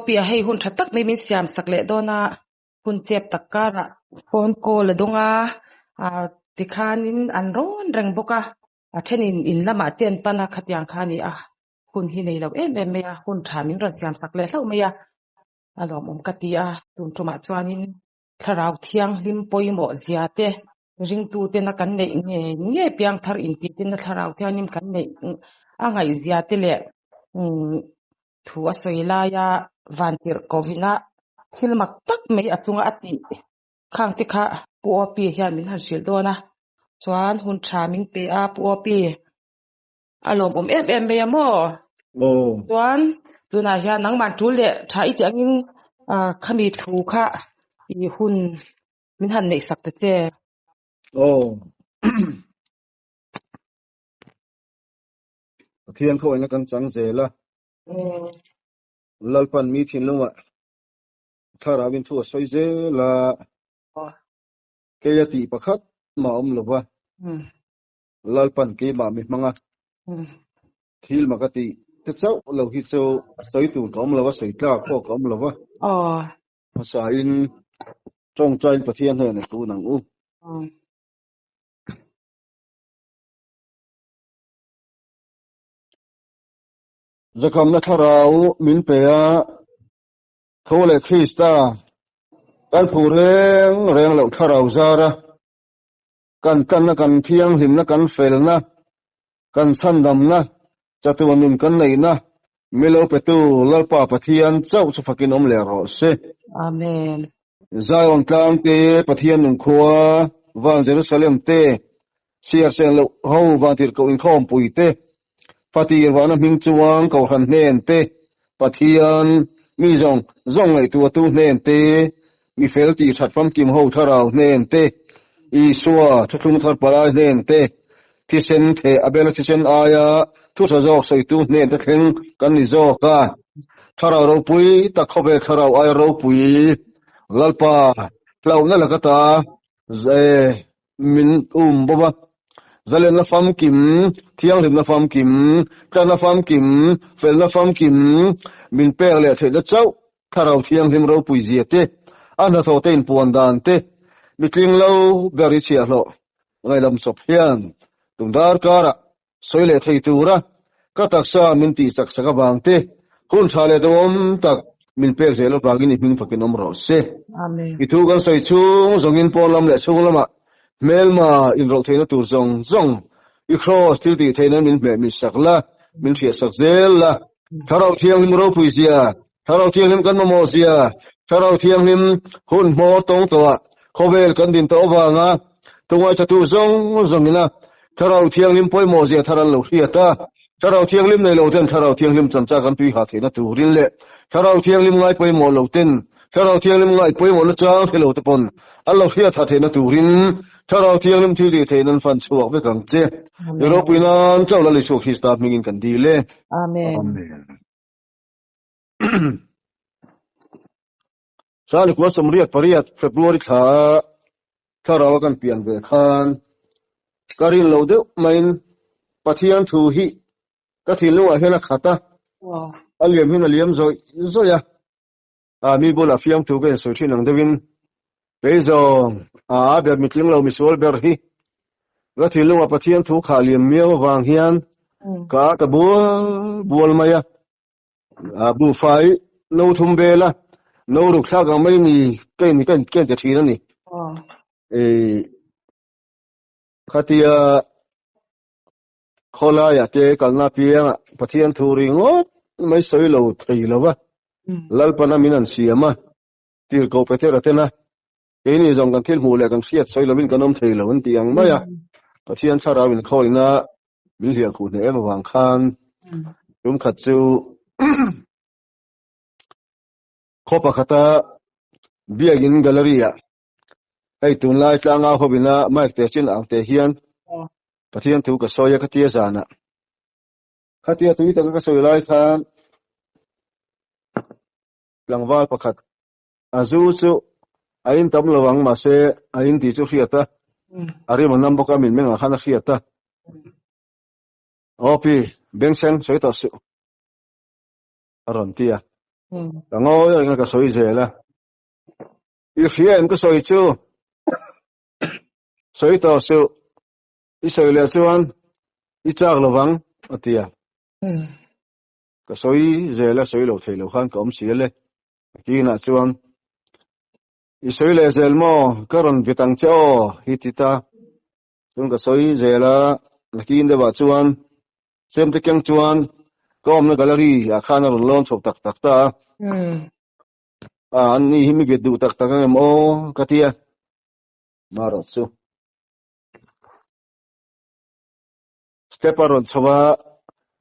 Pu Opia hei hun tha tak mai min siam sak leh dawn a, hun chep tak karah phone call a dawng a, ah tikhanin an rawn reng bawk a, a thenin in lamah te an pan a, khatiang kha a ni a, hun hi nei lo em em mai a, hun tha min rawn siam sak leh hlauh mai a, a lawmawm ka ti a, tun tumah chuanin thlarau thianghlim pawimawh zia te ringtutena kan neih nge nge piangthar intitena thlarau thianghlim kan neih a ngaihzia te leh umm thu a sawi laia vantirh kovina thil mak tak mai a chunga a tih khang te kha Pu Opi hian min han hrilh dawn a, chuan hun tha min pe a Pu Opi. A lawmawm em em mai a maw? Aw. Chuan tunah hian nangmah tul leh tha i tih angin khami thu kha i hun min han neih sak ta che. Aw. Pathian khaw ina kan chang zel a. Lalpan mi thinlungah thlarauin thu a sawi zel a. Kei a tih pakhat mah a awm lo va. Lalpan keimah mi hmang a, thil mak a tih te chauh lo hi chu sawi tur ka awm lo a, sawi tlak pawh ka awm lo va. Hmasain tawngtain Pathian hnenah tun ang u. Zakhamna thlarau min pe a, tho leh Krista kan phu reng reng loh thlarau zara Kan tanna, kan thianghlimna, kan felna, kan chhandamna, chatuan nun kan neihna, milo petu Lalpa Pathian chauh chu fakin awm leh rawh se. Amen. Zion tlang te, Pathian nung khua, van Jerusalem te, chhiar sen loh ho vantirhkoh inkhawmpui te, Fatir vana hming chuang Kohhran hnen te, Pathian mi zawng zawng ngaihtuahtu hnen te, mi fel tih that famkim ho thlarau hnen te, Isua thuthlung thar palai hnen te, thisen theh Abela thisen aia thu tha zawk sawitu hnen te thleng kan ni zawk a. Thlarau ropui tak khawvel thlarau aia ropui Lalpa hlauhna laka ta Min um bawk a, zalenna famkim, thianghlimna famkim, tlanna famkim, felna famkim min pek leh theihna chauh Thlarau Thianghlim ropui zia te, a hnathawh te inpuan dan te, mitling lo ber i chhiahhlawh ngaihdam chawp hian tum darkarah sawi leh thei tura ka taksa min tih chak sak avang te, hun tha leh duhawm tak min pek zel avangin i hming fakin awm rawh se. I thu kan sawi chhung zawngin pawn lam leh chhung lamah hmelma inrawlh theihna tur zawng zawng i kraws thil tih theihna min hmeh mit sak la, min hriat sak zel la. Thlarau Thianghlim ropui zia, Thlarau Thianghlim kan mamawh zia, Thlarau Thianghlim hun hmawr tawng tawhah khawvel kan din tawh avanga tungaithatu zawng zawngina Thlarau Thianghlim pawimawh zia thar an lo hriat a. Thlarau Thianghlim nei lo ten Thlarau Thianghlim chanchak an tui hah theihna turin leh Thlarau Thianghlim ngai pawimawh lo ten Thlarau Thianghlim ngai pawimawhna chang hre lo te pawn an lo hriat hah theihna turin Thlarau Thianghlim thil tih theihna an fan chhuak vek ang che. I ropui nan chauh Lal Isua Krista hmingin kan dil e. Amen. Amen. Sani kua sawmriat pariat February thla thlarau a kan pian ve khan ka rin lo deuh maiin Pathian thu hi ka thinlungah hian a khat a, a liam hian a liam zawih zawih a, a mi bulah fiamthu ka insawi thin ang deuhin kei zawng a ber mitling lo misual ber hi ka thinlungah Pathian thu khah liam miau avang hian ka ta bual bual mai a. A buhfai no thum vel a, no ruk thlak ang mai ni ka in ka in ti thin a ni. Khatia khawlaiah te kalna piangah Pathian thu ringawt mai sawi lo thei lo va, Lalpana min an siam a, tirhkoh Petera tena keini zawng kan thil hmuh leh kan hriat sawi lovin kan awm thei lo an tih ang mai a, Pathian thlarau inkhawina min hliah khuh hneh em avang khan tum khat chu khaw pakhata biakin gallery ah hei tunlai tlanga hovina mic te chin ang te hian Pathian thu ka sawi a khatia zanah khatia tui taka ka sawi lai khan tlangval pakhat A zu chu a in tam lo ang mahse a in tih chu hriat a, a rim a nam bawk a min mengah khan a hriat a. Aw pi, Bengchheng sawi tawh suh a rawn ti a. Ka ngawi reng a ka sawi zel a. I hria em ka sawi chu? Sawi tawh suh. I sawi leh chuan i chak lovang a ti a. Ka sawi zel a, sawi lo thei lo khan ka awm si a le. A kinah chuan i sawi leh zel maw? Ka rawn vit ang che aw hi ti ta. Chuan ka sawi zel a, nakin deuhah chuan Chemte keng chuan ka awmna gallery ah khan a rawn lawn chho tak tak ta a. A an ni hi mi bet duh tak tak ang em aw ka ti a. Marawh chu step a rawn chho a,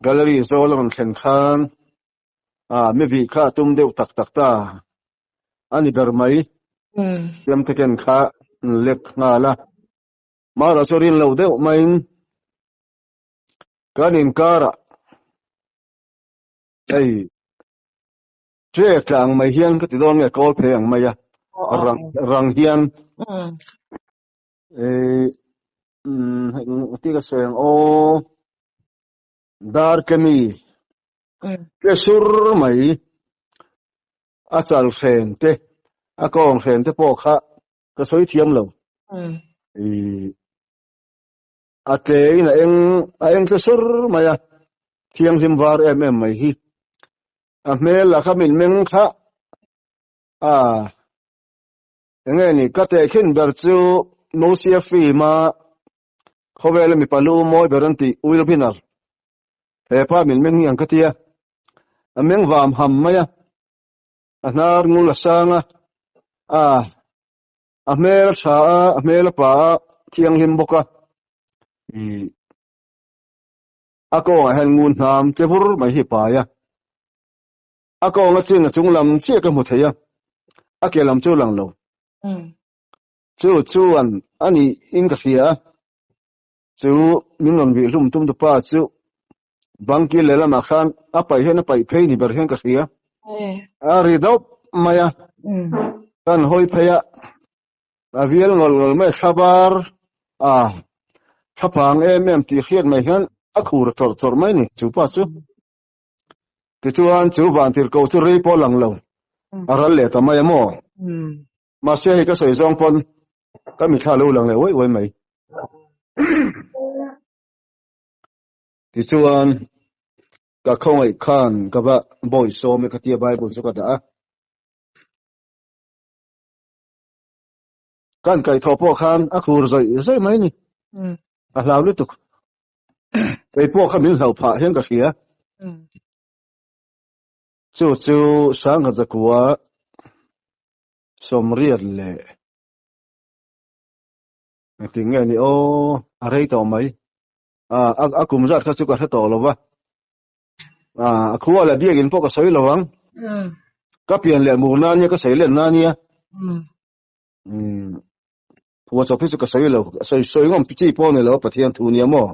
gallery zawl a rawn thlen khan a mi vih kha a tum deuh tak tak ta a ni ber mai. Chemte ken kha an lek nghal a. Marawh chu rin lo deuh maiin Kan inkarah hei ṭe tla ang mai hian ka ti dawn nge kawl phei ang mai a rang rang hian ti ka sawi ang aw dar kemi tle sur mai a chal hren te a kawng hren te pawh kha ka sawi thiam lo A tlein a eng a eng tle sur mai a, thianghlim var em em mai hi. A hmel lah kha min meng kha a enge ni ka tehkhin ber chu Mosia film a khawvela mipa lu mawi ber an tih Will Winner he pa min meng hi ang ka tia. A meng vam ham mai a, a hnar ngul a sang a, a A hmel a tha a, a hmel a pa a, thianghlim bawk a. Ih a kawngah hian ngun hnam tle vur mai hi pai a. A kawng a chin a chung lam chiah ka hmu thei a, a ke lam chu lang lo. Chu chuan a nih in ka hria a, chu min rawn vih hlum tum tu pa chu bangkil lehlamah khan a paih hian a paih phei ni ber hian ka hria. A ri dawp mai a, kan hawi phei a, a vial ngawlh ngawlh mai a, thla bar a thla phang em em tih hriat mai hian a khur chawrh chawrh mai ni chu pa chu. Tichuan chu vantirhkoh chu rei pawh lang lo, a ral leh ta mai a maw? Mahse hei ka sawi zawng pawn ka mithla lo lang leh uai uai mai. Tichuan ka khawngaih khan ka va bawi sawm e ka tia Bible chu ka dah a. Kan kaihthawh pawh khan a khur zawih zawih mai ni. A hlau lutuk. Kei pawh kha min hlauh phah hian ka hria. Chu chu Sangha Zakua sawmriat leh engtin nge ni aw a rei tawh mai. A kum zat kha chu ka hre tawh lo va. A khua leh biakin pawh ka sawi lo ang. Ka pian leh mur na ania ka sawi len na ania. Phua chawp hi chu ka sawi lo. Sawi sawi ngawm chi pawh ni lo Pathian thu nia maw.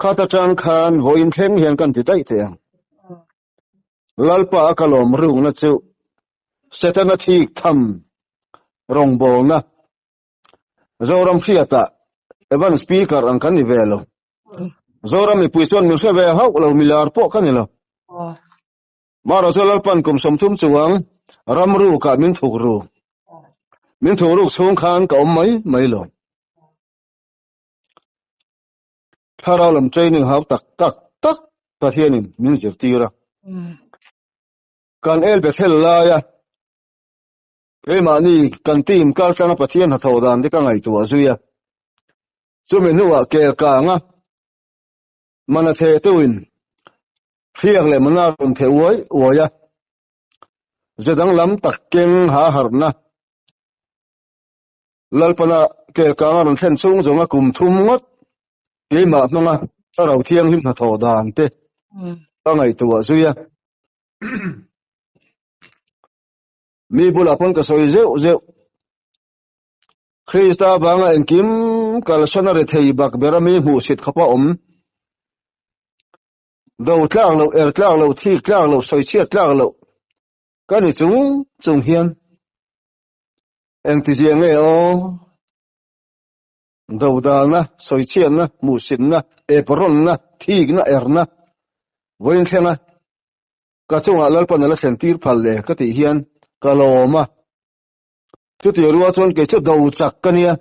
Khat atang khan vawiin thleng hian kan ti daih thei ang. Lalpa a ka lawm rukna chu Setana thik tham rawngbawlna Zoram hriatah Evan Speaker ang kan ni ve lo. Zoram mipui chuan min hre ve hauh lo, milar pawh ka ni lo. Marawh chu Lalpan kum 30 chuang ram rukah min thuk ru. Min thuk ruk chhung khan ka awm mai mai lo. Thlarau lam training hau tak tak tak Pathianin min zirtir a. Kan el Bethel laia keimahni kan team kaltlanga Pathian hnathawh dan te ka ngaihtuah zui a. Chumi hnuah kel kanga mana the tuin hriak leh mana rawn the uai uai a. Ze danglam tak keng ha harhna Lalpana kel kanga rawn thlen chhung zawnga kum thum ngawt keimah hmanga Thlarau Thianghlim hnathawh dan te ka ngaihtuah zui a. Mi bulah pawn ka sawi zeuh zeuh. Krista avanga engkim kalsan a ri thei bak bera mi hmuhsit khawpa awm. Do tlak loh, er tlak loh, thik tlak loh, sawichhiat tlak loh ka ni chung chung hian Engtizia nge aw? Dodalna, sawichhiatna, hmuhsitna, ep rawnna, thikna, erna, vawiin thlenga. Ka chungah Lalpan a la thlen tir phal le ka tih hian ka lawm a. Chutih rual chuan kei chu do chak ka nia.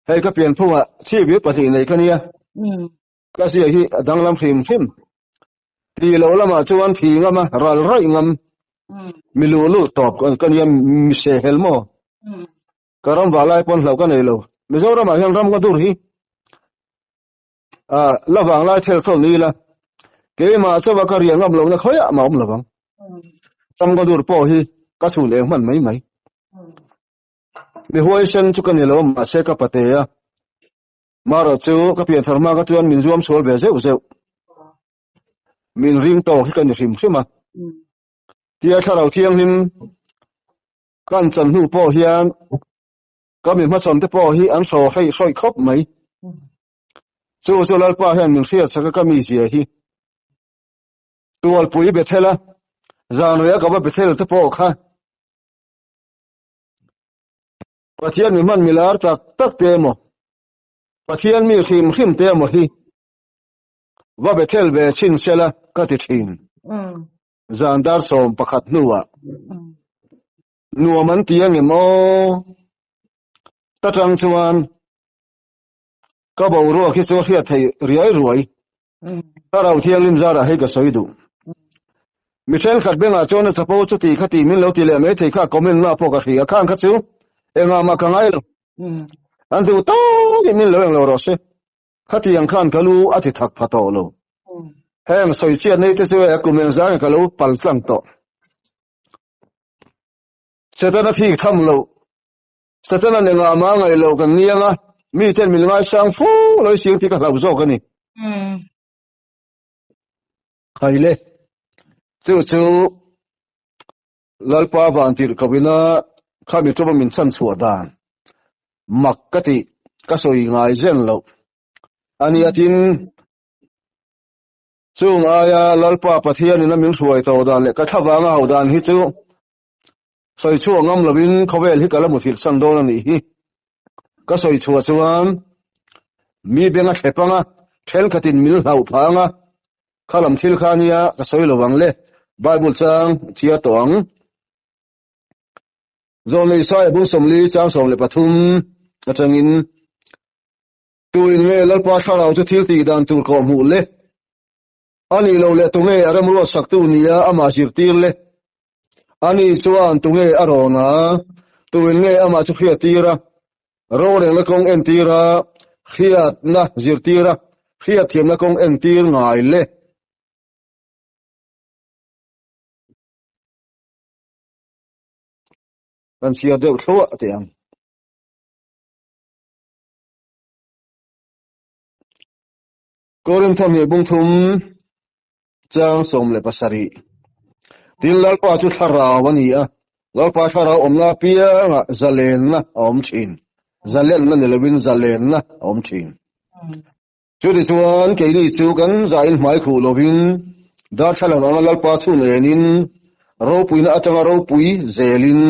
Hei ka pianphungah chhipir pahnih nei ka nia. Ka zia hi a danglam hrim hrim. Ti loh lamah chuan thi ngam a, ral raih ngam. Mi luh luh tawp ka nia, mi se hel maw? Ka ram vah lai pawn hlauh ka nei lo. Mizoramah hian ram ka dur hi la vang lai thel thawl ni ila, keimah chauha ka riah ngam lohna khawiah mah awm lo vang. Ram ka dur pawh hi ka chhun eng hman mai mai. Mi huaisen chu ka ni lo, mahse ka pate a. Marawh chu ka pianthar hma ka chuan min zuam sual ve zeuh zeuh. Min ring tawk hi ka ni hrim hrim a. Tia thlarau thianghlim kan chan hnu pawh hian ka mi hmachhawn te pawh hi an hraw hreih hrawih khawp mai. Chu chu Lalpa hian min hriat sak a ka mi zia hi. Tualpui Bethel a, zanriah ka va Bethel te pawh kha Pathian mi hman milar tak tak te emaw, Pathian mi hrim hrim te emaw hi va Bethel ve chhin sela ka ti thin. Zan dar 11 hnuah nuam an ti angem aw? Ta tang chuan ka boruak hi chu a hriat theih riai ruai. Thlarau Thianghlim zarah hei ka sawi duh. Mi thenkhat bengah chuan a chapo chuti khati min lo ti leh mai thei kha comment na pawh ka hria khang kha chu engah mah ka ngai lo. An duh tawkin min lo englo rawh se. Khatiang khan ka lu a ti thak pha tawh lo. Heng sawichhiat nei te chu e kum engzang ka lo pal tlang tawh. Setana thik tham loh Setana nengah mah ngaih loh kan niang a, miten min ngaisang fo lo i siang tih ka hlauh zawk a ni. Khaile, chu chu Lalpa vantirh ko ina khami ṭawma min chhan chhuah dan mak ka tih ka sawi ngai zen loh a nia. Tin, chung aia Lalpa Pathian ina min hruai tawh dan leh ka thlavang a hauh dan hi chu Sawi chhuah ngam lovin khawvel hi ka la muthilh san dawn a nih hi. Ka sawi chhuah chuan mi beng a thlep ang a, thenkhatin min hlauh phah ang a, kha lam thil kha nia ka sawi lo vang le, Bible chang chhiar tawh ang. Zawlnei Isaiah bung 40 chang 13 atangin, Tuin nge Lalpa thlarau chu thil tih dan tur kawhhmuh le? A nih loh leh tunge a remruat saktu nia amah zirtir le? Ani chuan tunge a rawn a, tuin nge amah chu hriattir a, rorelna kawng entir a, hriatna zirtir a, hriatthiamna kawng entir ngai le? Kan chhiar deuh thluah teh ang. Korinth hnih bung thum chang 17. Tin, Lalpa chu thlarau a ni a, Lalpa thlarau awmna apiangah zalenna a awm thin. Zalenna ni lovin zalenna a awm thin. Chutichuan keini chu kan zain hmai khuh lovin darthlalang anga Lalpa chhun enin ropuina atanga ropui zelin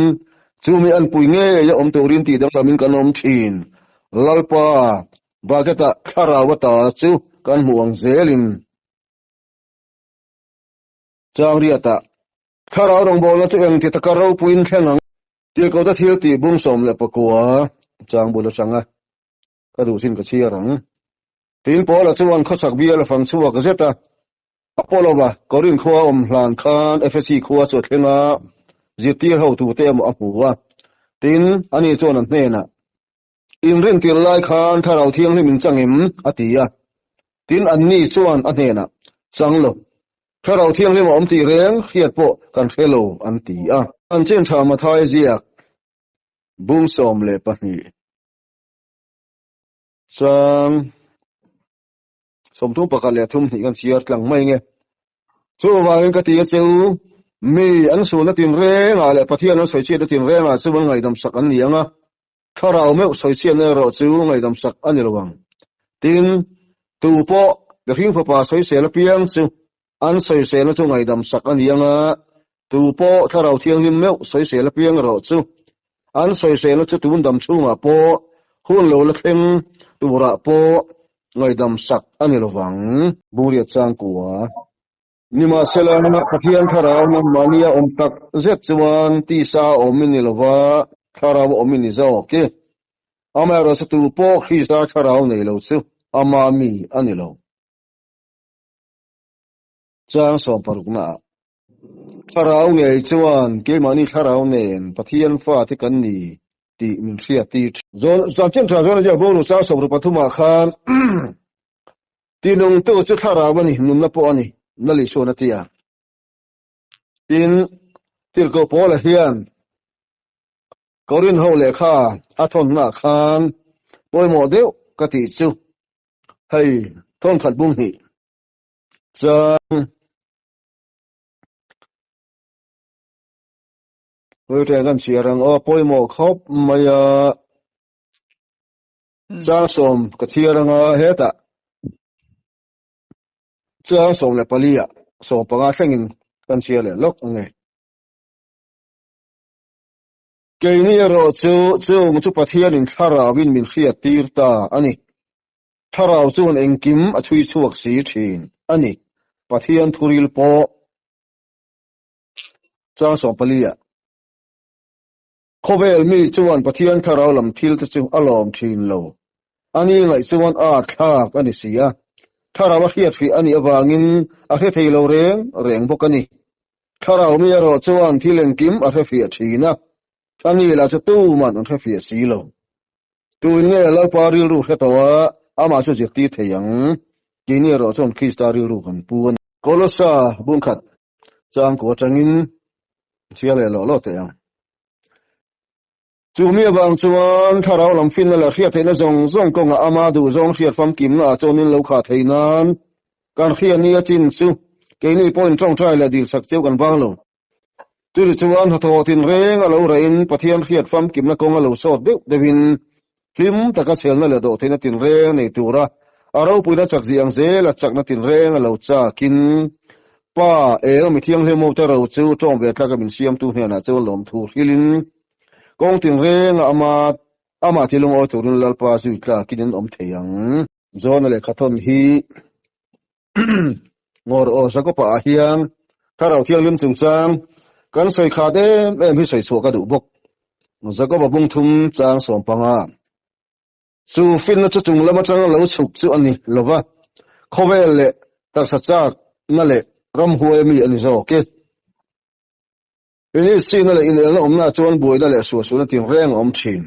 chumi anpui ngei a awm turin tih danglamin kan awm thin. Lalpa Bucket-a thlarau ata chu kan hmuh ang zelin chang riata thlarau rawngbawlna chu engti taka ropuiin thleng ang tirhkohte thil tih bung 19 chang bul atanga ka duh chin ka chhiar ang. Tin, Paula chuan khawchhak bial a fang chhuak zet a, Apollo-a Korinth khua awm hlan khan Efesi khua chu a thleng a, zirtir hotute emaw a hmu a. Tin, ani chuan an hnenah, Inrintir lai khan Thlarau Thianghlim in chang em? a ti a. Tin, anni chuan a hnenah, Chang lo. Thlarau Thianghlim a awm tih reng hriat pawh kan hre lo, an ti a. An chin tha Mathai ziak bung 12 chang 31 leh 32 kan chhiar tlang mai nge. Chuvangin ka ti a che u, mi an sualna tinrengah leh Pathian an sawichhiatna tinrengah chuan ngaihdam sak an ni ang a, Thlarau meuh sawichhiatna erawh chu ngaihdam sak a ni lo ang. Tin, tu pawh mihring fapa sawisel apiang chu an sawiselna chu ngaihdam sak a ni ang a, tu pawh Thlarau Thianghlim meuh sawisel apiang erawh chu an sawiselna chu tun dam chhungah pawh hun lo la thleng turah pawh ngaihdam sak a ni lo vang. Bungriat changkua. Nimahsela, Pathian Thlarau nangmahnia awm tak zet chuan tisa a awm i ni lo va, Thlarau a awm i ni zawk e. Amaherawhchu tu pawh Krista Thlarau nei lo chu ama mi a ni lo. Chang sawmparuknaah, Thlarau ngei chuan keimahni Thlarau nen Pathian fate kan ni tih min hriattir thin. Zan tha zawn a ziak bawk lo chang sawmruk pathumah khan Tinungtu chu Thlarau a ni, nunna pawh a ni, Lal Isuan a ti a. Tin, Tirhkoh Paula hian Korin ho lehkha a thawnnaah khan pawimawh deuh ka tih chu hei thawnkhat bung hnih chuan Hawi kan chhiar ang aw, pawimawh khawp mai a. Chang sawm ka chhiar ang a, hetah chang 14 ah 15 thlengin kan chhiar leh lawk ang e. Keini erawh chu chung chu Pathianin Thlarauin min hriattir ta a ni. Thlarau chuan engkim a chhui chhuak si thin a ni. Pathian thuril pawh chang 14 ah. Khawvel mi chuan Pathian Thlarau lam thil te chu a lawm thin lo. Ani ngaih chuan a thlak a ni si a. Thlarau a hriat hrih a nih avangin a hre thei lo reng reng bawk a ni. Thlarau mi erawh chuan thil engkim a hre fiah thin a, ani lah chu tuman an hre fiah si lo. Tuin nge Lalpa rilru hre tawh a, amah chu zirtir thei ang? Keini erawh chuan Krista rilru kan pu a ni. Kolosa bungkhat changkua atangin chhiar leh lawh lawh teh ang. Chu mi avang chuan thlarau lam finna leh hriat theihna zawng zawng kawngah ama duhzawng hriat famkimna ah chuan in lo khah thei nan kan hriat ni a chin chu keini pawhin tawngtai leh dilsak cheu kan vang lo. Chumi chuan hnathawh tinreng a lo rahin Pathian hriat famkimna kawng a lo sawt deuh deuhin hlim taka chhelna leh dawhtheihna tinreng nei tura a ropuina chak zih ang zela chakna tinreng a lo chakin Pa eng mi thianghlim ho te ro chu tawng ve tlaka min siamtu hnenah chuan lawmthu hrilhin kawng tinrenga ama amah ti lungawi turin Lalpa zui tlakin an awm thei ang. Jona lehkha thawn hi Ngawr aw Jakob-a ah hian Thlarau Thianghlim chungchang kan sawi khat em em hi sawi chhuah ka duh bawk. Jakob-a bung thum chang 15. Chu finna chu chung lam atanga lo chhuk chu a ni lo va, khawvel leh taksa chakna leh ramhuai ami a ni zawk e. Inihsihna leh inelna awmna chuan buaina leh suahsuahna tinreng a awm thin.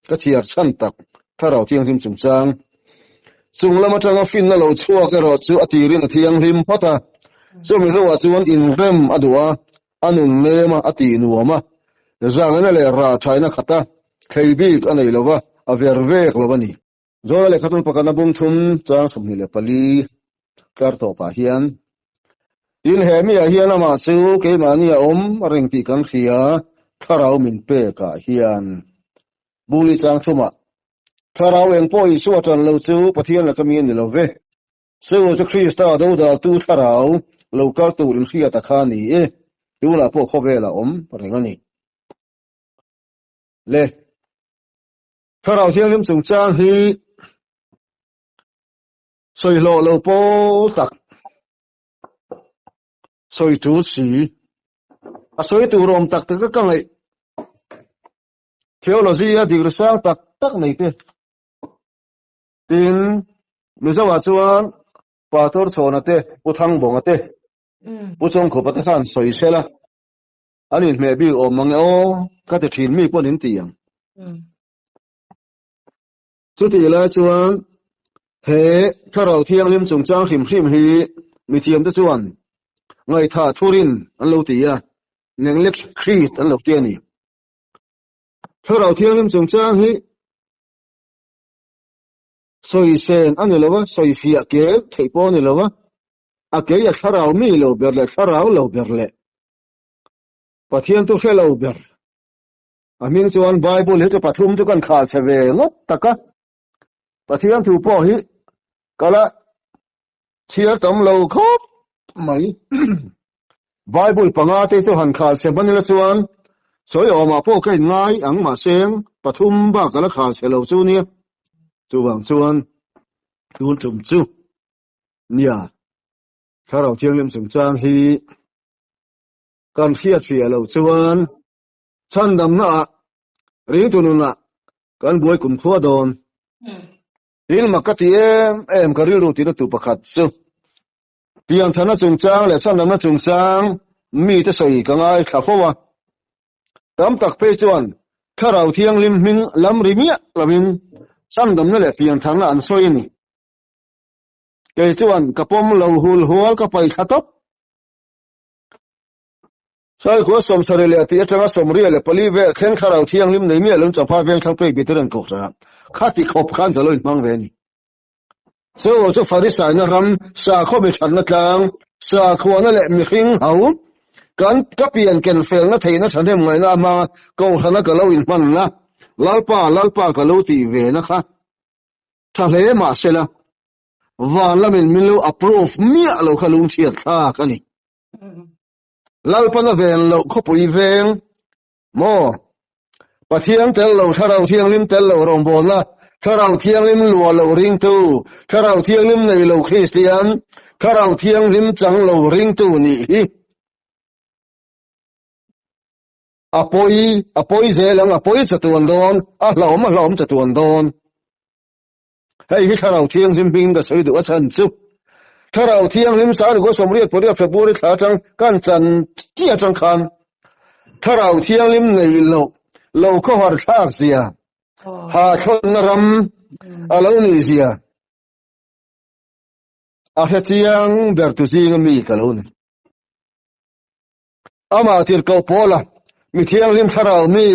Ka chhiar chhan tak Thlarau Thianghlim chungchang. Chung lam atanga finna lo chhuak erawh chu a tirin a thianghlim phawt a, chumi hnuah chuan inrem a duh a, a nun nem a, a tih nuam a, zangena leh rah thaina khat a, thlei bik a nei lo va, a ver vek lo a ni. Zawla lehkhatul pakhatna bung thum chang 24 tlar tawpah hian, Tin, he miah hian amah chu keimahni a awm reng tih kan hria, thlarau min pekah hian. Bungli chang thumah, Thlarau eng pawh Isua tan lo chu Pathian laka mi a ni lo ve. Chu chu Krista dodaltu thlarau lo kal tur inhriata kha ni e, tunah pawh khawvel a awm reng a ni. Le. Thlarau Thianghlim chungchang hi sawi hlawh lo pawl tak, sawi tul si, a sawi tur awm tak tak ka ngaih theology a degree sang tak tak nei te. Tin, Mizoah chuan Pastor Chhawna te, Pu Thangbawnga te, Pu Chawngkhupa te khan sawi sela. An inhmeh bik awm mang e aw, ka ti thin mi pawn in ti ang. Chutih lai chuan he Thlarau Thianghlim chungchang hrim hrim hi mithiam te chuan ngaihthah thurin an lo ti a, neglect creed an lo ti a ni. Thlarau Thianghlim chungchang hi sawi sen a ni lo a, sawi fiah kel theih pawh a ni lo a, a kei a thlarau mi lo ber leh thlarau lo ber leh Pathian chu hre lo ber. A hming chuan Bible hi chu pathum chu kan khal chhe ve ngawt tak a. Pathian thu pawh hi kala chhiar tam lo khawp mai. Bible panga te chu han khal chhe hman ila chuan sawi awmah pawh ka inngai ang mahse pathum bak kala khal chhe lo chu nia. Chuvang chuan tun tum chu nia. Thlarau Thianghlim chungchang hi kan hriat fiah loh chuan chhandamna ah ringtu nunah kan buai kum khua dawn. Thil mak ka ti em em ka rilru tihna tu pakhat chu pianthana chungchang leh chhandamna chungchang mite sawi ka ngaithla fo a. Tam tak phei chuan Thlarau Thianghlim hming lam ri miah loin chhandamna leh piantharna an sawi a ni. Kei chuan ka pawm lo hul hual ka paih thla tawp. Sailkhua sawmsarih leh tih atanga sawmriat leh pali vel thleng Thlarau Thianghlim nei miah loin Champhai veng thlang pek bik te rawn kawh ṭan a, khati khawp khan ka lo inhmang ve a ni. Chu chu Farisaina ram sakhaw mi thatna tlang, sakhuana leh mihring ho kan ka pian ken felna theihna thahnem ngaihna a hmanga kohhrana ka lo inhmanna, Lalpa, Lalpa ka lo tih ve na kha tha hle mahsela van lamin min lo approve miah lo kha lungchhiat thlak a ni. Lalpana ven loh khawpui veng maw? Pathian tel lo, Thlarau Thianghlim tel lo rawngbawlna, Thlarau Thianghlim luah lo ringtu, Thlarau Thianghlim nei lo Kristian, Thlarau Thianghlim chang lo ringtu nih hi a pawi, a pawi zel ang, a pawi chatuan dawn, a hlauhawm a hlauhawm chatuan dawn. Hei hi Thlarau Thianghlim hmingin ka sawi duh a chhan chu Thlarau Thianghlim Sangrigo sawmriat pariat February thla atang kan chan chiah atang khan Thlarau Thianghlim nei loh lo khawhar thlak zia ha thlawnna ram a lo nih zia a hre chiang ber tu zinga mi ka lo ni. Amah tirhkoh Paula, mi thianghlim thlarau mi,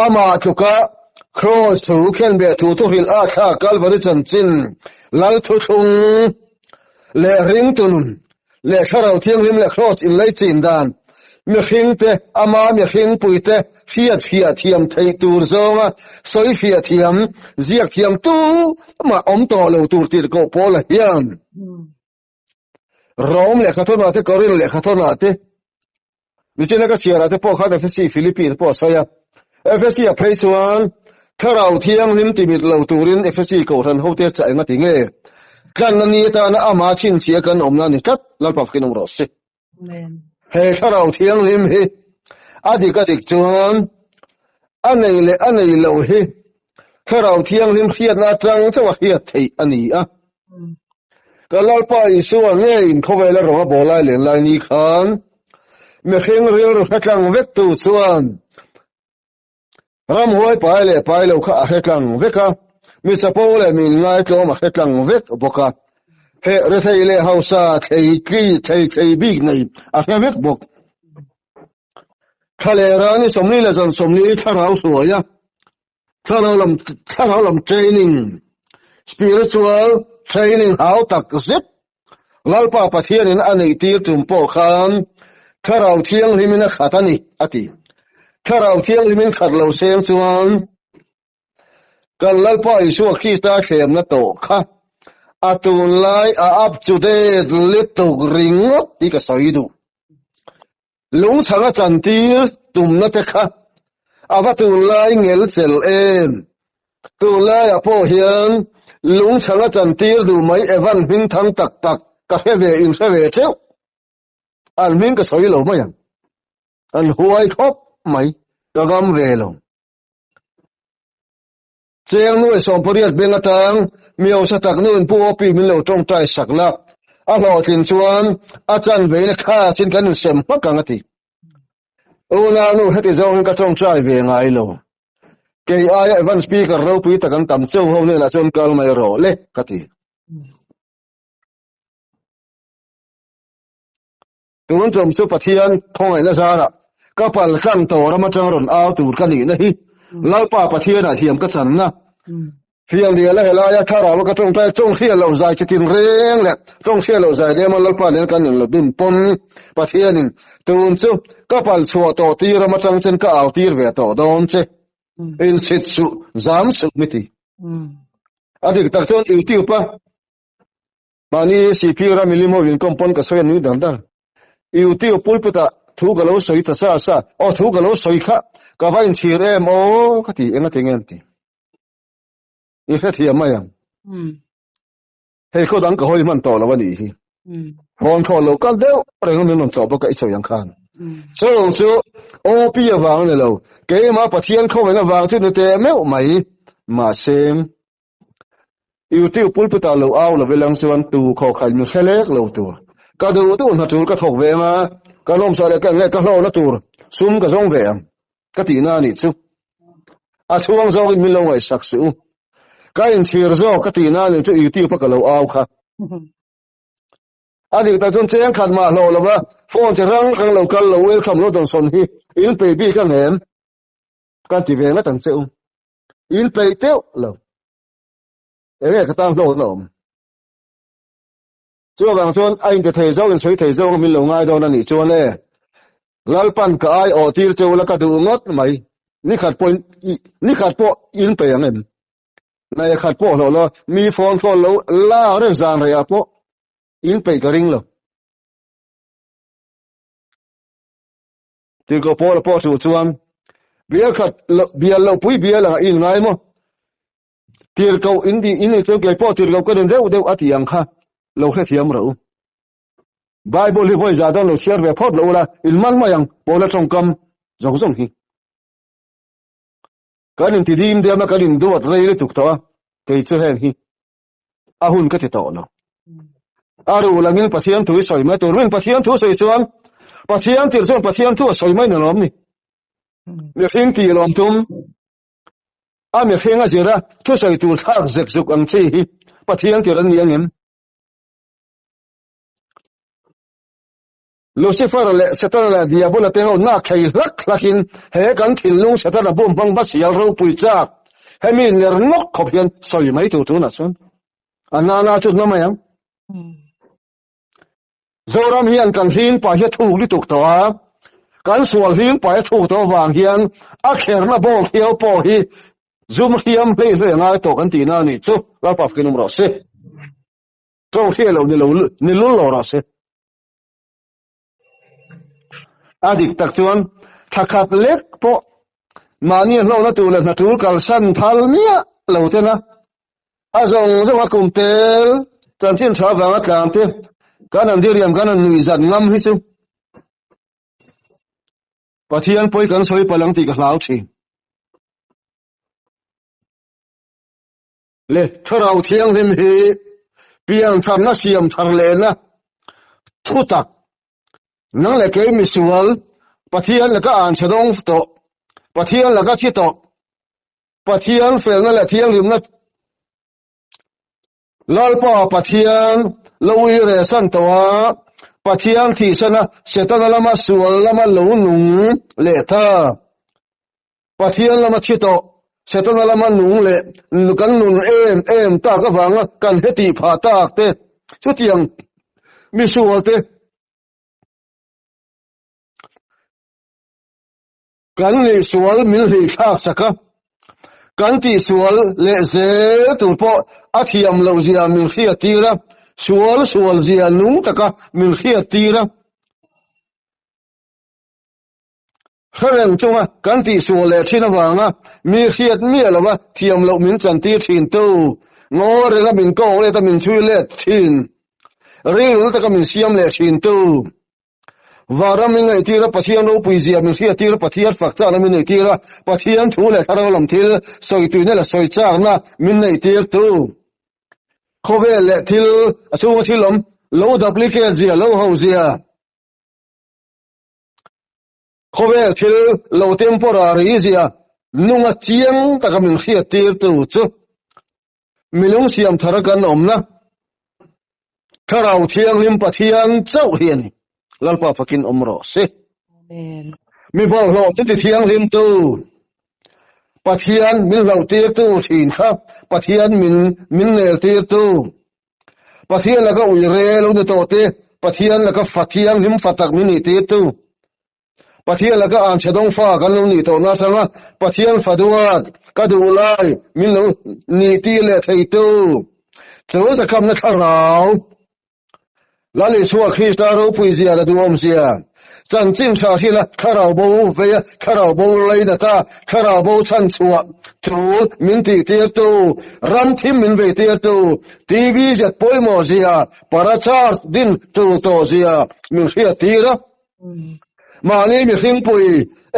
amah tluka Kraws thu khenbeh thu thuhrilh a thlak Kalvari chanchin Lal thuthlung leh ringtu nun leh thlarau thianghlim leh Kraws inlei chin dan mihringte ama mihringpuite hriatfiah thiam theih tur zawnga sawifiah thiam ziak thiam tumah awm tawh lo tur tirhkoh Paula hian Rom lehkhathawnah te, Korin lehkhathawnah te, Nichina ka chhiarah te pawh khan Efesi, Philippi te pawh a sawi a. Efesi a phei chuan Thlarau Thianghlim timit lo turin Efesi kohhran hote chah enga ti nge? Tlanna ni atana ama chhinchhia kan awmna a ni tlat, Lalpa fakin awm rawh se. He Thlarau Thianghlim hi a dik a dik chuan a nei leh a nei lo hi Thlarau Thianghlim hriatna atang chauh a hriat theih a ni a. Ka Lalpa Isua ngeiin khawvela rawng a bawl lai len lai ni khan mihring rilru hre tlang vek tu chuan ramhuai pai leh pai lo kha a hre tlang vek a, mi chapo leh mi inngaitlawm a hre tlang vek bawk a, he rethei leh hausa thlei tli thlei thlei bik nei a hre vek bawk. Thla leh rani 40 leh zan 40 thlarau hruai a, Thlarau lam thlarau lam training, spiritual training hau tak zet Lalpa Pathianin a neih tir tum pawh khan Thlarau Thianghlimin a khat a ni, a ti. Thlarau Thianghlimin khat lo seng chuan kan Lalpa Isua Krista thlemna tawh kha a tunlai a up to date lutuk ringawt hi ka sawi duh. Lungchhang a chantir tumna te kha a va tunlai ngel chel em? Tunlaiah pawh hian lungchhang a chantir duh mai Evan hming thang tak tak ka hre ve in hre ve teuh. An hming ka sawi lo mai ang. An huai khawp mai ka ngam ve lo. Cheng nuai 18 beng atang mi hausa tak nuin Pu Opi min lo tawngtai sak la, a hlawhtlin chuan a chan veina khasin kan insem hmak ang a ti. Unau nu heti zawngin ka tawngtai ve ngai lo. Kei aia Evan Speaker ropui tak an tam cheu ho hnenah chuan kal mai rawh le ka ti. Tun chawm chu Pathian khawngaihna zarah ka pal tlang tawh ram atang rawn au tur ka nihna hi Lalpa Pathianah thiam ka channa. Fiam lian a helaia thlarau ka tawngtai tawng hriat loh zai chitin reng leh tawng hriat loh zai lema Lalpa nen kan inlo dun pawn Pathianin tun chu ka pal chhuah tawh tir ram atang chen ka au tir ve tawh dawn che. Inchhit suh, zam suh mi ti. A dik tak chuan YouTube a Mahni CP ram i lim ho inkhawm pawn ka sawi a nui dar dar. YouTube pulpit ah thu ka lo sawi ta sa sa, aw thu ka lo sawi kha ka va inchhir em aw ka ti eng a ti nge an ti. I hrethiam mai ang. Hei khaw dang ka hawi hman tawh lo a nih hi. Phone call lo kal deuh reng min rawn tlawh bawk a i sawi ang khan. Chu chu OP avang a ni lo, keimah Pathian khawngaihna vang chu ni teh meuh mai. Mahse, YouTube pulpit ah lo au lo vilang chuan tu khawkhaih mi hre lek lo tur. Ka duh duh hna tul ka thawk ve anga, ka lawmsah leh ka nge ka hlawhna tur sum ka zawng ve ang ka tihna a nih chu. A chhuang zawkin min lo ngaihsak suh u. Ka inchhir zawk ka tihna a nih chu YouTube a ka lo au kha. A dik tak chuan cheng khat mah hlawh lova phone che rang rang lo kal lo welcome lo dawnsawn hi in peih bik ang em? Kan ti ve ngat ang che u. In peih teuh lo. Enge ka tan hlawk na awm. Chuvang chuan a inti thei zawk in sawi thei zawk min lo ngai dawn a nih chuan e Lalpan ka ai awh tir cheu la ka duh ngawt mai. Nikhat pawh nikhat pawh in peih ang em? Nei khat pawh hlawh lo mi phone call lo lak reng zan rei ah pawh in peih ka ring lo. Tirhkoh Paula pawh chu chuan bial khat bial loh pui bial anga in ngai maw? Tirhkoh in tih in nih chuan kei pawh tirhkoh ka ni deuh deuh a tih ang kha lo hrethiam rawh u. Bible hi vawi za dawn lo chhiar ve phawt lo ula in man mai ang Paula tawngkam zawng zawng hi. Kan inti dim diam a kan induat rei lutuk tawh a kei chu heng hi a hun ka ti tawh lo. A ruh langin Pathian thu i sawi mai tur min Pathian thu sawi chuan Pathian tir chuan Pathian thu a sawi mai ni lawm ni. Mihring tih lawm tum a mihring a zir a thusawi tur thlak zek zuk ang chi hi Pathian tir an ni ang em? Lucifer leh Setana leh Diabola te ho nak thei hlak hlakin he kan thinlung Setana bum hmang hmasial ropui chak hemi ner nawk khawp hian sawi mai tur tunah chuan a nana chu na mai ang. Zoram hian kan hling pah hi a thuk lutuk tawh a, kan sual hling pah hi a thuk tawh avang hian a kherna bawk hiau pawh hi zum hliam hlei hlei a ngai tawh kan tihna a nih chu Lalpa fakin awm rawh se. Tawng hriat loh ni lo ni lul lo rawh se. A dik tak chuan thla khat lek pawh mahni hlawhna tur leh hna tul kalsan phal miah lo tena a zawng zawng a kum tel chanchin tha vanga tlang te kan han diriam kan han nuihzat ngam hi chu Pathian pawi kan sawi palh ang tih ka hlau thin. Le Thlarau Thianghlim hi piantharna siam thar lehna thutak nang leh kei misual Pathian laka an chhe dawng tawh, Pathian laka thi tawh, Pathian felna leh thianghlimna Lalpa Pathian lo ui reh san tawh a, Pathian thihsana Setana lama sual lama lo nung leh ta. Pathian lama thi tawh, Setana lama nung leh kan nun em em tak avanga kan hetih phah tak te, chutiang misual te kan nihsual min hlihthlak sak a, kan tihsual leh zel tur pawh a thiam loh zia min hriattir a, sual sual zia nung taka min hriattir a. Hre reng chunga kan tihsual leh thin avanga mi hriat miah lova thiam loh min chantir thin tu, ngaw renga min kawng let a min chhui let thin, rilru na taka min siam leh thin tu, Vanram min ngaihtir a, Pathian ropui zia min hriattir a, Pathian fak chakna min neihtir a, Pathian thu leh thlarau lam thil sawituina leh sawi chakna min neihtir tu, khawvel leh thil a chhunga thil awm lo duplicate zia, lo ho zia. Khawvel thil lo temporary zia nunga chiang taka min hriattir tu chu milung siam thara kan awmna Thlarau Thianghlim Pathian chauh hi a ni. Lalpa fakin awm rawh se. Amen. Mi bawlhhlawh chu ti thianghlim tu Pathian min hlauhtir tu thin kha Pathian min min nel tir tu Pathian laka ui re lo ni tawh te, Pathian laka fa thianghlim fa tak min nih tir tu, Pathian laka anchhe dawng fa kan lo nih tawh na atanga Pathian fa duat ka duh lai min lo nih tir leh thei tu, chu zakhamna thlarau Lal Isua Krista ropui zia la duhawm zia. Chanchin tha hrila thlarau bo veia thlarau bo lainata thlarau bo chhan chhuah tul min tihtirtu, ram thim min veitirtu, TV zet pawimawh zia, para charge din tul tawh zia min hriattir a. Mahni mihringpui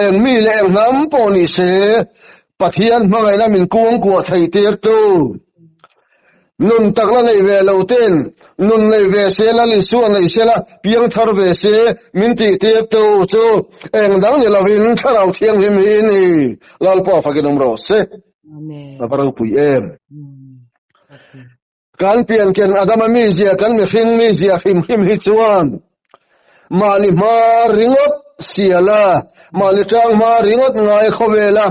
eng mi leh eng hnam pawh ni se, Pathian hmangaihna min kuangkuah theihtirtu. Nun tak la nei ve lo ten nun nei ve se la Isua nei se la piang thar ve se min tih tir tu chu eng dang ni lovin Thlarau Thianghlim hi a ni. Lalpa fakin awm rawh se. A va ropui em. Kan pianken Adama mizia kan mihring mizia hrim hrim hi chuan mahni hma ringawt siala mahni tang hma ringawt ngai khawvela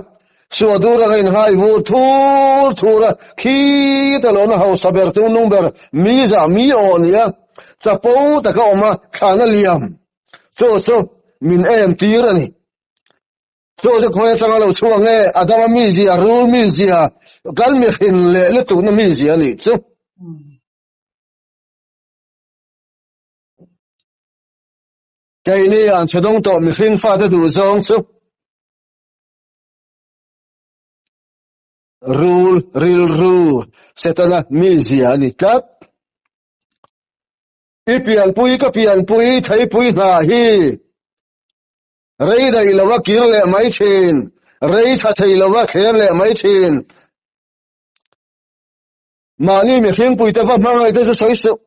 Suadur anga inhai vur thur thur a, khi ta lohna hausa ber chu nung ber mi zah mi awh a ni a, chapo taka awm a thlan a liam. Chu chu min em tir a ni. Chu chu khawi atanga lo chhuak nge Adama mizia, rul mizia, kan mihrin leh lutukna mizia a nih chu. Keini an chhe dawng tawh mihring fate duh zawng chu. Rul rilru Setana mizia a ni tlat. I pianpui ka pianpui theipui hna hi rei daih lova kir leh mai thin, rei tha thei lova thler leh mai thin. Mahni mihringpui te va hmangaih te chu sawi suh.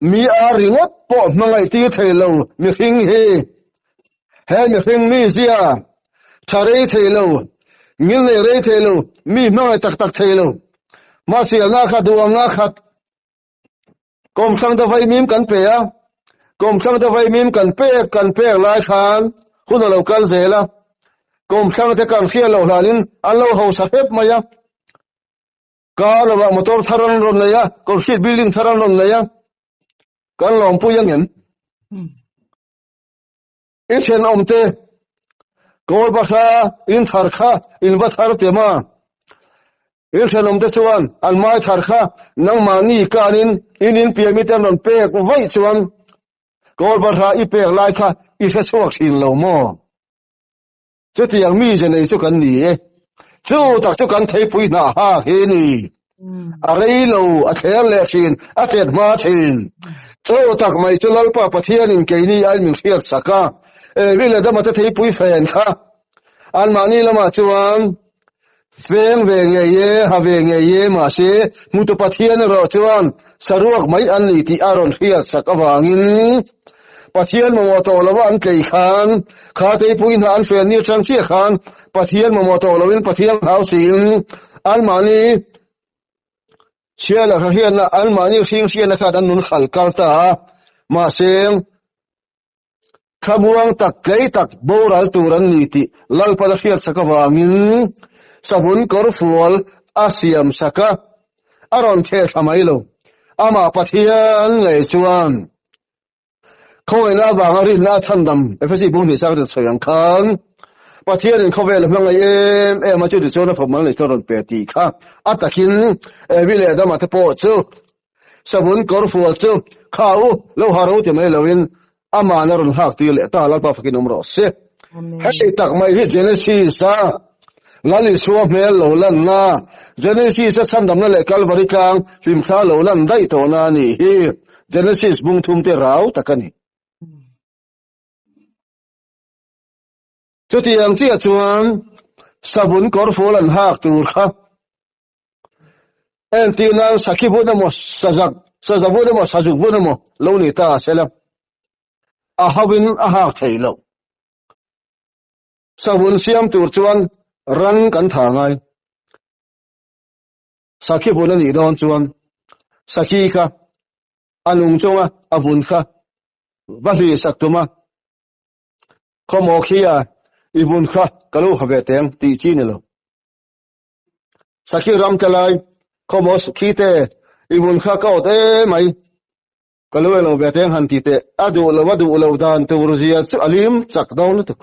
Mi a ringawt pawh hmangaih tir thei lo mihring hi he mihring mizia tha rei thei lo, ngil nei rei thei lo, mi hmangaih tak tak thei lo. Mahsialna kha duh anga khat kawmthlang te vaimim kan pe a, kawmthlang te vaimim kan pek kan pek lai khan hun a lo kal zel a, kawmthlang te kan hriat loh hlanin an lo hausa hrep mai a. Car lovah motor thar an rawn nei a, concrete building thar an rawn nei a, kan lawmpui ang em? I thenawmte kawl bahra in thar kha in va thar te ma? In thenawmte chuan an mai thar kha nangmahni kanin in in piahmi te an rawn pek vaih chuan kawl bahra i pek lai kha i hre chhuak thin lo maw? Chutiang mi ze nei chu kan ni e. Chu tak chu kan theipui hna hak hi ni. A rei lo, a thler leh thin, a tet hma thin. Chu tak mai chu Lalpa Pathianin keini aiin min hriat sak a. Evi leh Adama te theipui fen kha anmahni lamah chuan feng ve ngei e, ha ve ngei e, mahse hmutu Pathian erawh chuan saruak mai an ni tih a rawn hriat sak avangin Pathian mamawh tawh lova an tlei khan kha teipui hna an fen ni atang chiah khan Pathian mamawh tawh loin Pathian hlau siin anmahni chhia leh hriatna anmahni hring hriatna khan an nun khal kal ta a, mahse Thlamuang tak tlei tak boral tur an ni tih Lalpan a hriat sak avangin savun kawr fual a siam sak a, a rawn theh thla mai lo. Amah Pathian ngei chuan khawngaihna avanga rinna a chhandam Efesi bung hnih sang rin sawi ang khan Pathianin khawvel a hmangaih em em a, chuti chuan a fawmmal nei chu a rawn pe tih kha a takin Evi leh Adama te pawh chu Savun kawr fual chu kha u lo ha ro ti mai loin aman a rawn hak tir leh ta Lalpa fakin awm rawh se. Hei tak mai hi Genesis a Lal Isua hmel lo lanna, Genesis a chhandamna leh Kalvari tlang hlimthla lo lan daih tawhna a nih hi. Genesis bung thum te rau tak a ni. Chutiang chiah chuan savun kawr fual an hak tur kha Entir nan sakhi vun emaw sazak saza vun emaw sazuk vun emaw lo ni ta a sela a hauin a hak thei lo. Savun siam tur chuan ran kan tha ngai. Sakhi vun a nih dawn chuan sakhi kha a nung chunga a vun kha va hli sak tum a, khawmaw khi a i vun kha ka lo ha ve teng tih chi ni lo. Sakhi ram te lai khawmaw khi te i vun kha ka awt em mai ka lo elo ve teng han ti teh a duh lo a duh lo dan tur zia chu a lim chak dawn lutuk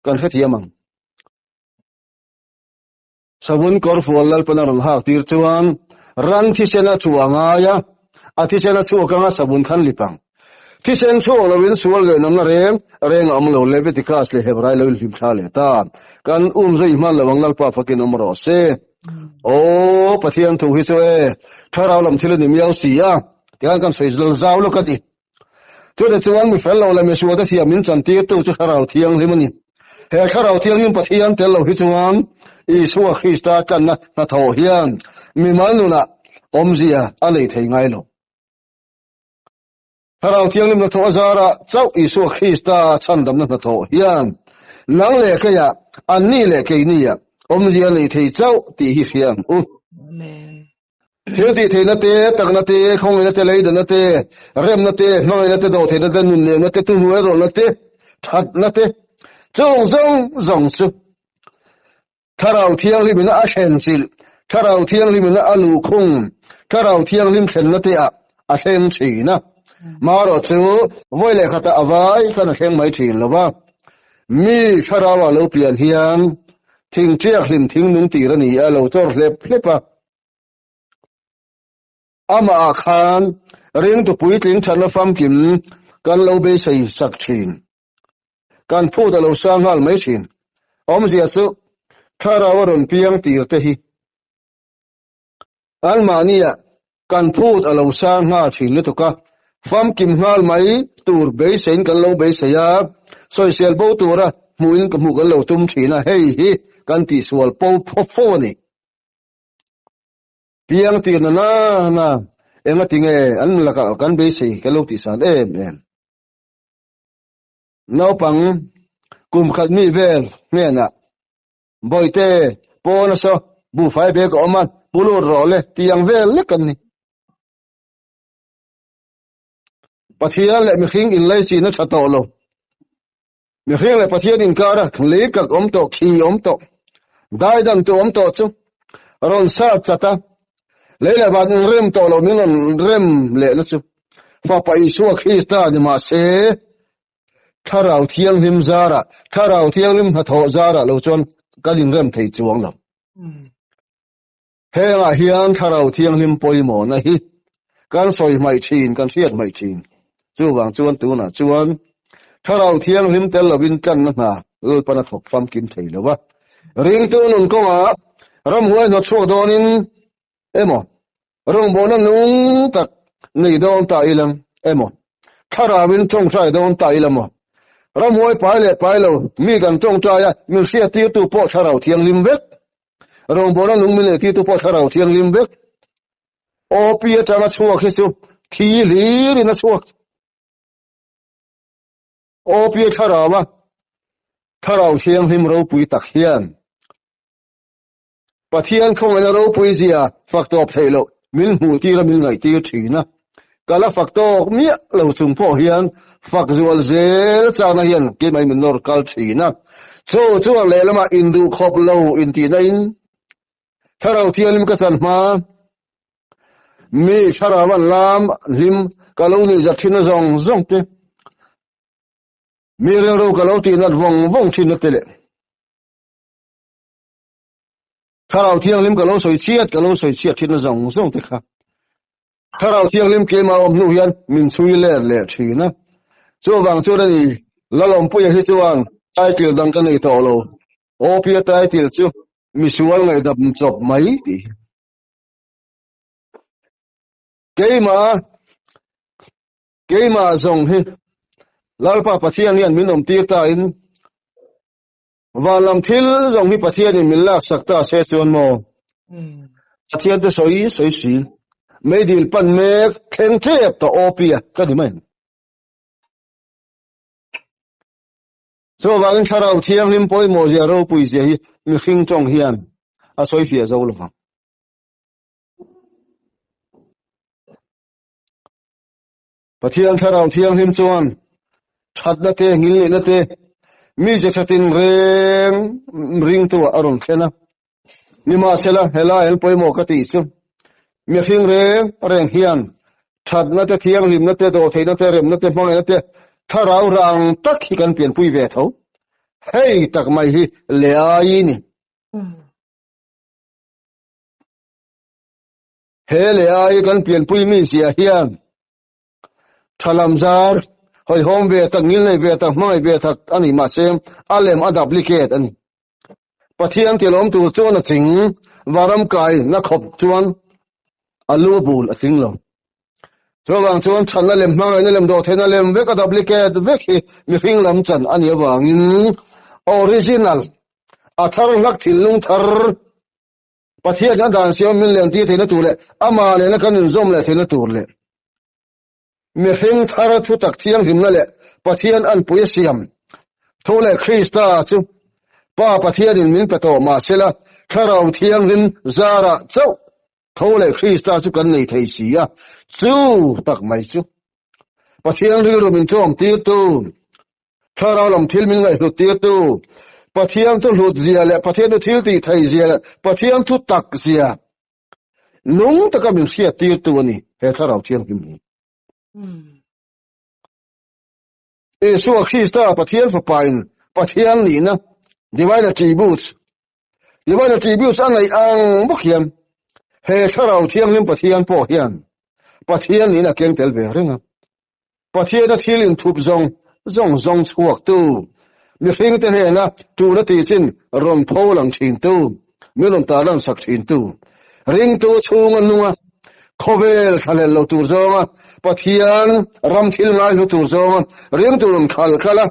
kan hrethiam ang. Savun kawr fual Lalpan a rawn hak tir chuan ran thisen a chhuah a ngai a, a thisen a chhuak anga savun khan lip ang. Thisen chhuak loin sual leh namna reng reng a awm lo. Leviticus leh Hebrai lo inhlim thla leh ta. Kan um zui hman lo ang Lalpa fakin awm rawh se. Aw Pathian thu hi chu e, thlarau lam thil a ni miau si a, tikhan kan sawi zau lawk a ni. Chutah chuan mi fel lo leh mi sualte thiam min chantirtu chu Thlarau Thianghlim a ni. He Thlarau Thianghlim Pathian tel lo hi chuan Isua Krista tlanna hnathawh hian mimal nunah awmzia a nei thei ngai lo. Thlarau Thianghlim hnathawh a zarah chauh Isua Krista chhandamna hnathawh hian nang leh keiah, anni leh keiniah awmzia a nei thei chauh tih hi hria ang u. Amen. Thil tih theihna te, takna te, khawngaihna te, leidanna te, remna te, hmangaihna te, dawhtheihna te, nunnemna te, thuhnuairawlna te, thatna te, chung zawng zawng chu Thlarau Thianghlimina a thlenchilh, Thlarau Thianghlimina a luhkhung, Thlarau Thianghlim thlenna te ah a thleng thin a. Marawh chu vawi leh khatah a vai khan a thleng mai thin lo va. Mi Thlarauah lo pian hian thingṭiak hlim thingnung tir a ni a, lo chawr hlep hlep a. Amah ah khan ringtu puitling thatna famkim kan lo beisei sak thin. Kan phut a lo sang nghal mai thin. Awmzia chu thlarau a rawn piang tir te hi anmahniah kan phut a lo sang nghal thin lutuk a, famkim nghal mai tur beiseiin kan lo beisei a, sawisel bo tura hmuhin hmuh kan lo tum thin a, hei hi kan tihsual po fo a ni. Piang tir na na na enga tinge an lakah kan beisei kan lo tihsan em em. Naupang kum khat mi vel hnenah Bawihte pawn a saw buhfai bag a awm a, pu lut rawh le tih ang vel lek an ni. Pathian leh mihring inlaichin a tha tawh lo. Mihring leh Pathian inkara lei kak awm tawh, khi awm tawh, daidan tu awm tawh chu rawn sat chat a, lei leh van inrem tawh lo min rawn rem lehna chu Fapa Isua Krista ni mah se, Thlarau Thianghlim zarah, Thlarau Thianghlim hnathawh zarah lo chuan kan inrem thei chuang lo. Hengah hian Thlarau Thianghlim pawimawhna hi kan sawi hmaih thin, kan hriat hmaih thin. Chuvang chuan tunah chuan Thlarau Thianghlim tel lovin tlanna hna Lalpan a thawk famkim thei lo va. Ringtu nun kawngah ramhuai hnawtchhuak dawnin emaw, rawngbawlna nung tak nei dawn ta ila emaw, Thlarauin tawngtai dawn ta ila maw? Ramhuai pai leh pai lo mi kan tawngtai a, min hriattirtu pawh Thlarau Thianghlim vek. Rawngbawlna nung min lehtirtu pawh Thlarau Thianghlim vek. OP atanga chhuak hi chu thi hlirin a chhuak. OP Thlarau a Thlarau Thianghlim ropui tak hian Pathian khawngaihna ropui zia fak tawp theih loh min hmuhtir a min ngaihtir thin a. Ka la fak tawk miah lo chung pawh hian fak zual zel chakna hian keimah min nawr kal thin a. Chu chuan lehlamah induhkhawp lo intihna in Thlarau Thianghlim ka chan hma mi Thlarau an lam hlim ka lo nuih zat thin a zawng zawng te mi rilru ka lo tih nat vawng vawng thin na te leh Thlarau Thianghlim ka lo sawi chhiat ka lo sawi chhiat thin na zawng zawng te kha Thlarau Thianghlim keimah awm hnu hian min chhui let leh thin a. Chuvang chuan a ni, Lalawmpuia hi chuan title dang ka nei tawh lo. Awpia title chu misual ngaihdam chawp mai tih hi. Keimah, keimah zawng hi Lalpa Pathian hian min awmtir ta in Van lam thil zawng hi Pathianin min laksak ta se chuan maw? Pathian te sawi sawi si. Meidil pan mek thleng tep ta OP a ka ni mai. Chuvangin Thlarau Thianghlim pawimawh zia ropui zia hi mihring tawng hian a sawi fiah zo lovang. Pathian Thlarau Thianghlim chuan thatna te, ngilneihna te, mi che thatin reng ringtu ah a rawn thlen a. Nimahsela, helai an pawimawh ka tih chu, mihring reng reng hian thatna te, thianghlimna te, dawhtheihna te, remna te, hmangaihna te, thlarau rang tak hi kan pianpui ve tho. Hei tak mai hi leh ai ni. He leh ai kan pianpui mi zia hian tha lam zar Hawihhawm ve tak, ngilnei ve tak, hmangaih ve tak a ni. Mahse, a lem a duplicate a ni. Pathian tilawm tur chuan a ching, varam kai na khawp chuan a lu bul a ching lo. Chuvang chuan thatna lem, hmangaihna lem, dawhtheihna lem vek a duplicate vek hi mihring lam chan a nih avangin original, a thar hlak thinlung thar, Pathian a dan siam min len tir theihna tur leh amah nena kan inzawm leh theihna tur leh mihring thar thutak thianghlimna leh Pathian anpui a siam thu leh Krista chu Pa Pathianin min pe tawh mahsela Thlarau Thianghlim zarah chauh tho leh Krista chu kan nei thei si a, chu tak mai chu Pathian rilru min chawm tirtu Thlarau lam thil min ngaihhlut tirtu, Pathian thu hlut zia leh Pathian thu thil tih thei zia leh Pathian thu tak zia nung taka min hriat tirtu a ni he Thlarau Thianghlim hi. Isua Krista Pathian Fapa in Pathian nihna, divine attributes, divine attributes a neih ang bawk hian he Thlarau Thianghlim Pathian pawh hian Pathian nihna a keng tel ve reng a. Pathiana thil inthup zawng zawng zawng chhuaktu, mihringte hnena ṭul a tih chin rawn pho lang ṭhintu, min rawn tarlan sak ṭhintu, ringtu chhunga nunga khawvel thlahlel lo tur zawnga Pathian ram thil ngaihlu tur zawnga ringtu rawn khal khalh a,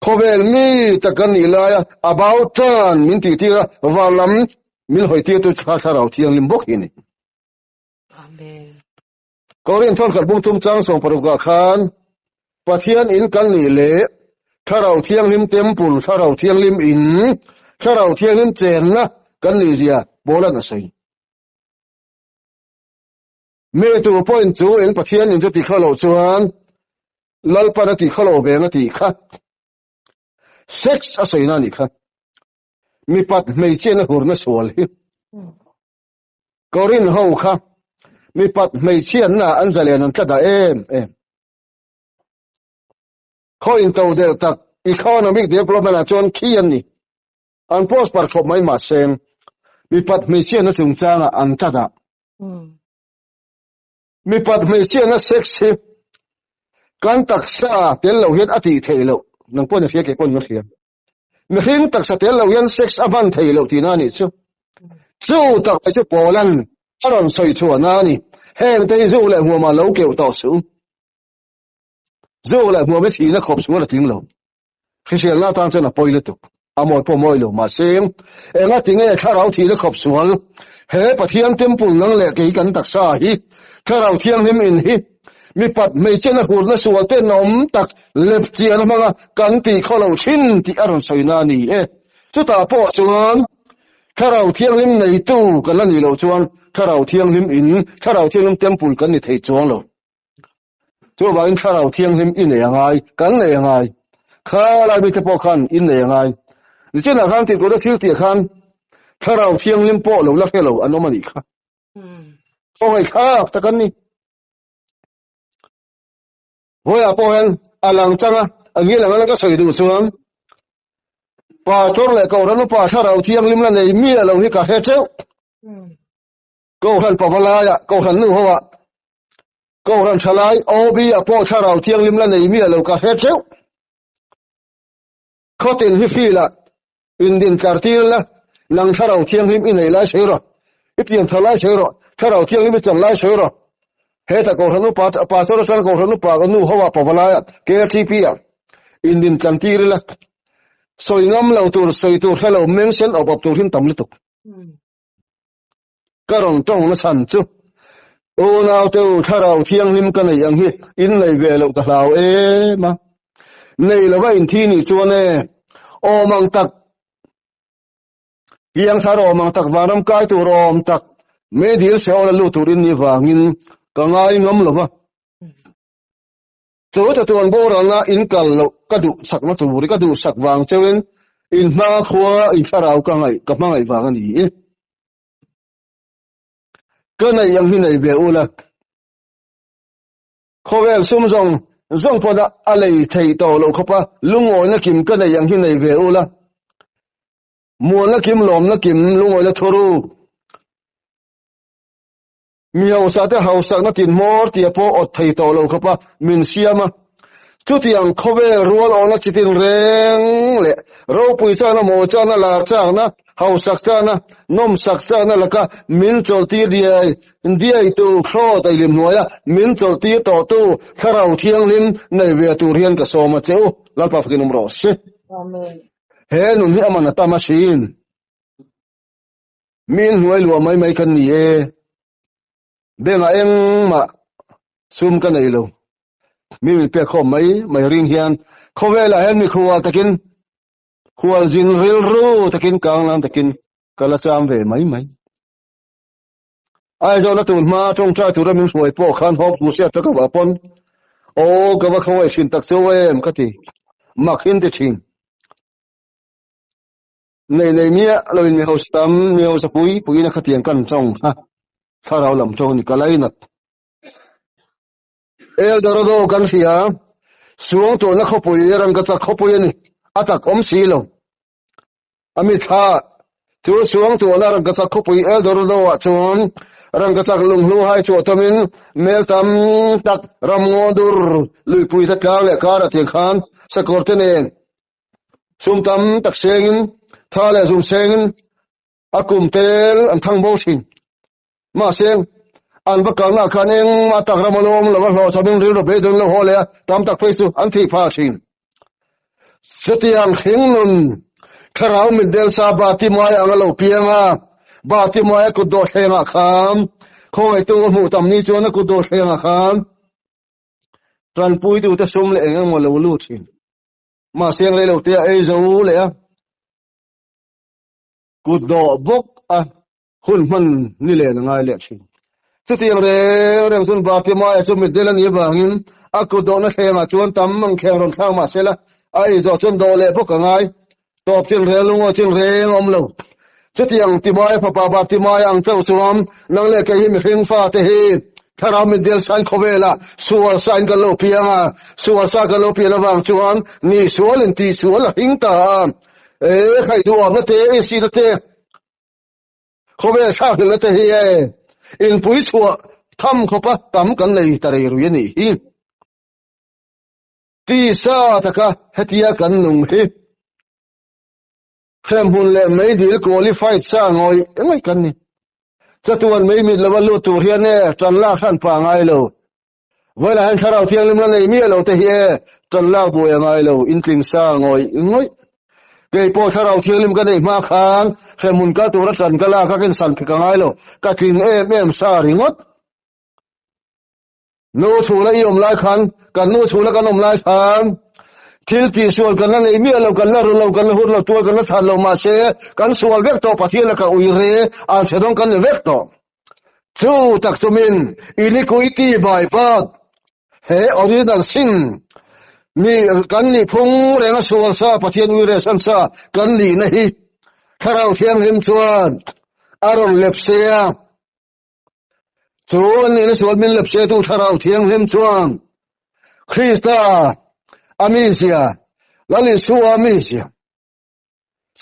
khawvel mi tak kan nih laia about turn min tihtir a, varlam min hawitirtu Thlarau Thianghlim bawk hi a ni. Amen. Korin thawnkhat bung thum chang 60 ah khan Pathian in kal nih leh Thlarau Thianghlim Temple, Thlarau Thianghlim In, Thlarau Thianghlim chenna kan nih zia Paulan a sawi. Mi tu pawhin chu in Pathian in chu ti kha loh chuan Lalpan a ti kha lo veng a tih kha. Sex a sawina a nih kha. Mipat hmeichhiatna hurna sual hi. Korin ho kha mipat hmeichhiatna an zalen an tla dah em em. Khaw into del tak economic development ah chuan khi an ni. An prosper khawp mai mahse mipat hmeichhiatna chungchangah an tla dah. Mipat hmeichhiatna sex hi kan taksa tel lo hian a tih theih loh. Nang pawhin a hria kei pawhin ka hria. Mihring taksa tel lo hian sex a hman thei loh tihna a nih chu. Chu tak mai chu Paulan a rawn sawi chhuahna a ni. Heng te hi zu leh hmuamah lo keuh tawh suh. Zu leh hmuam hi thihna khawp sual a tling lo. Hriselna atan chuan a pawi lutuk. A mawi pawh mawi lo. Mahse, engati nge thlarau thihna khawp sual he Pathian temple nang leh kei kan taksa hi Thlarau Thianghlim in hi mipat hmeichhiatna hurna sual te nawm tak lepchian hmanga kan tih khaw lo thin tih a rawn sawi na a ni e. Chutah pawh chuan Thlarau Thianghlim neitu kan la nih loh chuan Thlarau Thianghlim in, Thlarau Thianghlim Temple kan ni thei chuang lo. Chuvangin Thlarau Thianghlim i nei a ngai, kan nei a ngai. Kha lai mite pawh khan in nei a ngai. Nichinah khan tihkulhna thil tih khan Thlarau Thianghlim pawh lo la hre lo an awm a nih kha. Khawngaih thlak tak an ni. Vawiah pawh hian a lang chang a, a ngil ang a ka sawi duh chuan Pastor leh Kohhran upa Thlarau Thianghlim la nei miah lo hi ka hre teuh. Kohhran pavalaiah, Kohhran nu hoah, Kohhran thalai OB ah pawh Thlarau Thianghlim la nei miah lo ka hre teuh. Khawtin hi field ah Indin tlar tir la, nang Thlarau Thianghlim i neih lai sawi rawh, i pian thar lai sawi rawh, Thlarau Thianghlim i chan lai sawi rawh. Heta Kohhran upa, Pastor atang Kohhran upa ka nu ho ah pavalai ah, KTP ah indin tlan tir ila, sawi ngam lo tur, sawi tur hre lo, meng sen awp awp tur hin tam lutuk. Ka rawn tawng na chhan chu unau te u Thlarau Thianghlim ka neih ang hi in nei ve loh ka hlau em a, nei lova in thi nih chuan e awm ang tak piangthar awm ang tak vanram kai tur awm tak meidil Seol a lut tur in nih vangin ka ngai ngam lova chu chatuan boralna in kal loh ka duh sakna tur ka duh sak vang cheuhin in hma khua in thlarau ka ngaih ka hmangaih vang a ni e. Ka neih ang hi nei ve ula. Khawvel sum zawng zawng pawn a lei theih tawh loh khawp a, lungawina kim ka neih ang hi nei ve ula. Mualna kim, lawmna kim, lungawina thuruk. Mi hausa te hausakna tin hmawr tia pawh awt thei tawh lo khawp a min siam a. Chutiang khawvel rual awhna chitin reng leh ropui chakna, mawi chakna, lar chakna, hausak chakna, nawmsak chakna laka min chawlhtir diai diaitu thlawt a ilim hnuaia min chawlhtir tawhtu Thlarau Thianghlim nei ve tur hian ka sawm a che u. Lalpa fakin awm rawh se. Amen. He nun hi a man a tam asin. Mi inhnuai luah mai mai kan ni e. Bengah engmah sum ka nei lo. Mi min pek khawm mai mai ring hian khawvelah hian mi khual takin khual zin rilru takin kanglam takin ka la cham ve mai mai. Aizawl a tun hma tawngtai tura min hruai pawh khan hawp tur hriat ka va pawn aw ka va khawngaih thin tak chu em ka ti mak hin ti thin. Nei nei miah lo in mi hausa tam mi hausa pui pui in a khatiang kan tawng kha thlarau lam tawng ni ka lainat. El Dorado kan hria suang tawhna khawpui rangkachak khawpui a ni a tak awm si lo. A mithla chu suang tawhna rangkachak khawpui El Dorado ah chuan rangkachak lunghlu hai chhuah tawmin mel tam tak ramngaw dur luipui hlatlang leh kar ah tiang khan sakawr te nen Sum tam tak sengin, tha leh zum sengin a kum tel an thang bo thin. Mahse, an va kalna khan engmah tak ram a lawm lo a, hlawhchhamin rilru beidawng lo haw leh a, tam tak phei chu an thih phah thin. Chutiang hringnun thlarau mitdel sa Bartimaia ang a lo piang a, Bartimaia kutdawh thlengah khan khawngaihtu a hmuh tam ni chuan a kutdawh thlengah khan tanpuitute sum leh eng emaw lo lut thin. Mahse ang reilo te a ei zo leh a, kut dawh bawk a hun hman ni len a ngai leh thin. Chutiang reng reng chuan Bartimaia chu mitdel a nih avangin a kut dawhna thlengah chuan tam mang kheng rawn thlak mahse la a ei zawh chuan dawh leh bawk a ngai. Tawp chin reng lungawi chin reng a awm lo. Chutiang Timaia fapa Bartimaia ang chauh chuan nang leh kei hi mihring fate hi Thlarau mitdel sain khawvelah sual sain kan lo piang a, sual sa kan lo pian avang chuan ni sualin tih sual a hring ta a. E khaih duhawmna te, insihna te, khawvel thlakhlelhna te hi e inpui chhuah tham khawpa tam kan nei ta rei rui a nih hi. Tisa taka hetia kan nung hi hremhmun leh meidil qualified sa ngawih ngawih kan ni. Chatuan mei mit lova lut tur hian e tan lak hran pah ngai lo. Vawilah hian Thlarau Thianghlim la nei miah lo te hi e tan lak buai a ngai lo, intling sa ngawih ngawih. Kei pawh Thlarau Thianghlim ka neih hma khan hremhmun kal tura tan ka lak a ka insan phek a ngai lo, ka tling em em sa ringawt. Nu chhula i awm lai khan, kan nu chhula kan awm lai khan thil tihsual kan la nei miah lo, kan la ru lo, kan la hur lo, tual kan la thlan lo, mahse kan sual vek tawh, Pathian laka ui re an chhe dawng kan ni vek tawh. Chu tak chu min iniquity by birth, he original sin, mi kan nih phung renga sual sa, Pathian ui re san sa kan nihna hi Thlarau Thianghlim chuan a rawn lep se a. Chu an nihna sual min lepsetu Thlarau Thianghlim chuan Krista a mizia, Lal Isua mizia,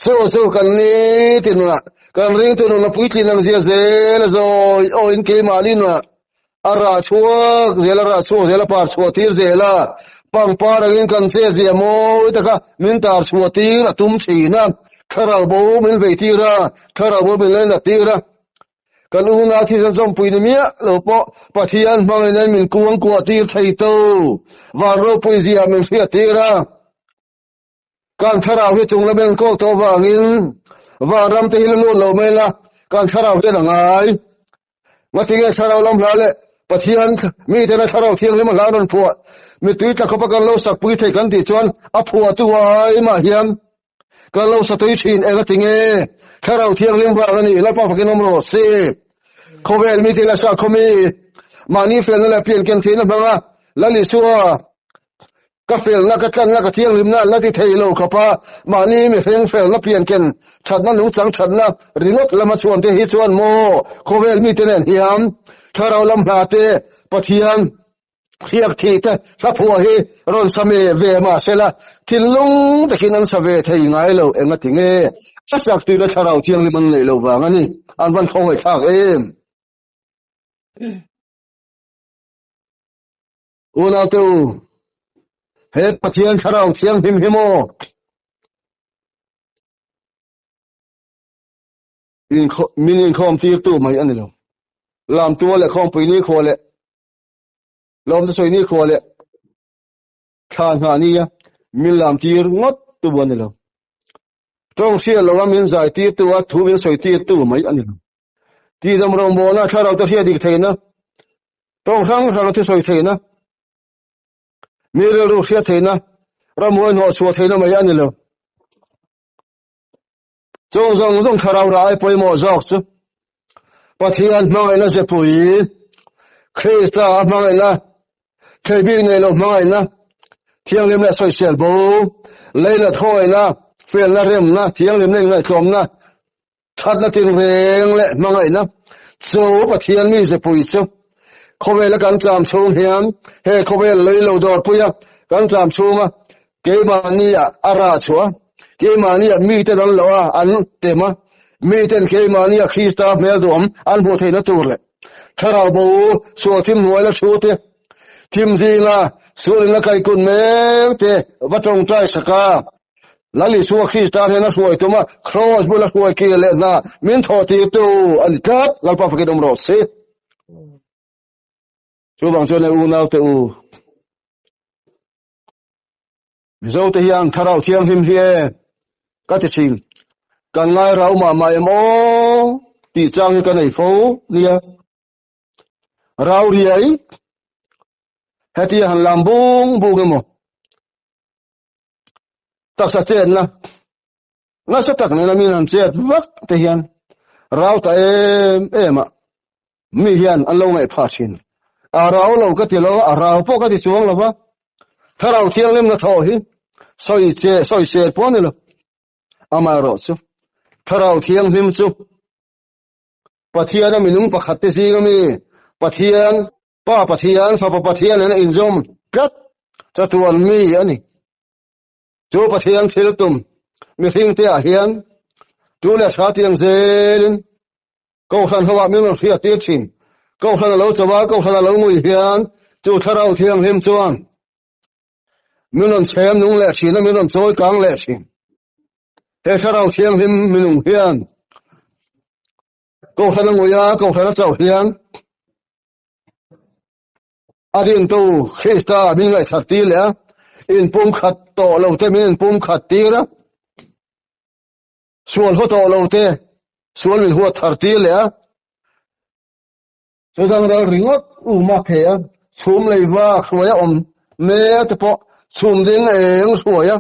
chu chu kan ni ti nunah, kan ringtu nunah puitlin ang zia zel a zawi awiin keimahni nunah a rah chhuak zel, a rah chhuak zel, a par chhuah tir zel a, pangpar angin kan chet zia mawi taka min tar chhuah tir a tum thin a, Thlarau bo min vei tir a, Thlarau bo min lainat tir a. Kan unau thisen zawmpui ni miah lo pawh Pathian hmangin an min kuang kuah tir thei to. Van ropui zia min hriat tir a. Kan thlarau hi chung lam enkawl tawh vangin vanram te hi la lut lo mai la, kan thlarau hian a ngai. Ngatinge thlarau lam hla leh Pathian miten a thlarau thianghlim a hla rawn phuah mittui tla khawpa kan lo sakpui thei kan tih chuan a phuahtu aimah hian Kan lo sa tui thin eng a ti nge? Thlarau Thianghlim vang a ni, Lalpa fakin awm rawh se. Khawvel mi te la sa khaw mi, mahni felna leh pian ken theihna hmanga Lal Isua ka felna, ka tlanna, ka thianghlimna an la ti thei lo khawpa mahni mihring felna pian ken thatna nungchang thatna ringawt lama chhuan te hi chuan maw khawvel mite nen hian Thlarau lam hla te Pathian Hriak thih te hla phuah hi rawn sa me ve mahsela thinlung takin an sa ve thei ngai lo. Enga ti nge? A sak tuina thlarau thianghlim an neih loh vang a ni. An van khawngaih thlak em? Unau te u, He Pathian Thlarau Thianghlim hi maw? Min inkhawm tirtu mai a ni lo. Lamtua leh khawmpui ni khua leh lawmte sawi ni khua leh thla nghah nia min lam tir ngawt tu a ni lo. Tawng hriat loa min zai tirtu a thu min sawi tirtu mai a ni lo. Tihdam rawngbawlna thlarau te hriat dik theihna, tawng hrang hrang thu sawi theihna, mi rilru hriat theihna, ramhuai hnawh chhuah theihna mai a ni lo. Chung zawng zawng thlarau rah ai pawimawh zawk chu Pathian hmangaihna zepui, Krista a hmangaihna, thei bik nei lo hmangaihna, thianghlim leh sawisel bo, leina thawngaihna, felna remna, thianghlimna inngaihtlawmna, thatna tinreng leh hmangaihna chu Pathian mi zepui chu khawvela kan cham chhung hian he khawvel lei lo dawrpuia kan cham chhunga keimahni a rah chhuah keimahni a miten an lo a an tem a miten keimahni a Krista hmel duhawm an hmuh theihna tur leh thlarau bo sual thim hnuai la thu te thim zinga sualin la kaikun mek te va tawngtai saka Lal Isua Krista hian a hruai tum a, Kraws bula hruai kir leh hna min thawh tirtu a ni tlat. Lalpa fakin awm rawh se. Chuvang chuan e unau te u, Mizo te hian Thlarau Thianghlim hi e ka ti thin. Kan ngai rau mah mah em aw tih chang hi ka nei fo nia. Rau riai hetia han lam bung bung emaw Taksa chetna nasa tak nena min han chet vak te hian rau ta em em a mi hian an lo ngaih phah thin. A rau lo ka ti lo a, a rau pawh ka ti chuang lo va, Thlarau Thianghlimna thawh hi sawi che sawi sel pawh a ni lo. Amaherawh chu Thlarau Thianghlim chu Pathiana minung pakhat te zinga mi Pathian Pa Pathian, Fapa Pathian nen a inzawm tlat chatuan mi a ni. Chu Pathian thil tum mihring te ah hian tu leh hra tiang zelin Kohhran ho ah min rawn hriat tir thin. Kohhran a lo cho a, Kohhran a lo ngui hian chu Thlarau Thianghlim chuan min rawn chhem nung leh thin a, min rawn chawi kang leh thin. He Thlarau Thianghlim minung hian Kohhran a ngui a, Kohhran a cho hian A rintu Krista min ngaihthar tir leh a, inpumkhat tawh lo te min inpumkhat tir a, sual haw tawh lo te sual min huat thar tir leh a, chudang ral ringawt um a pheh a, chhum lei vak hruai a awm mek te pawh chhum ding eng hruai a.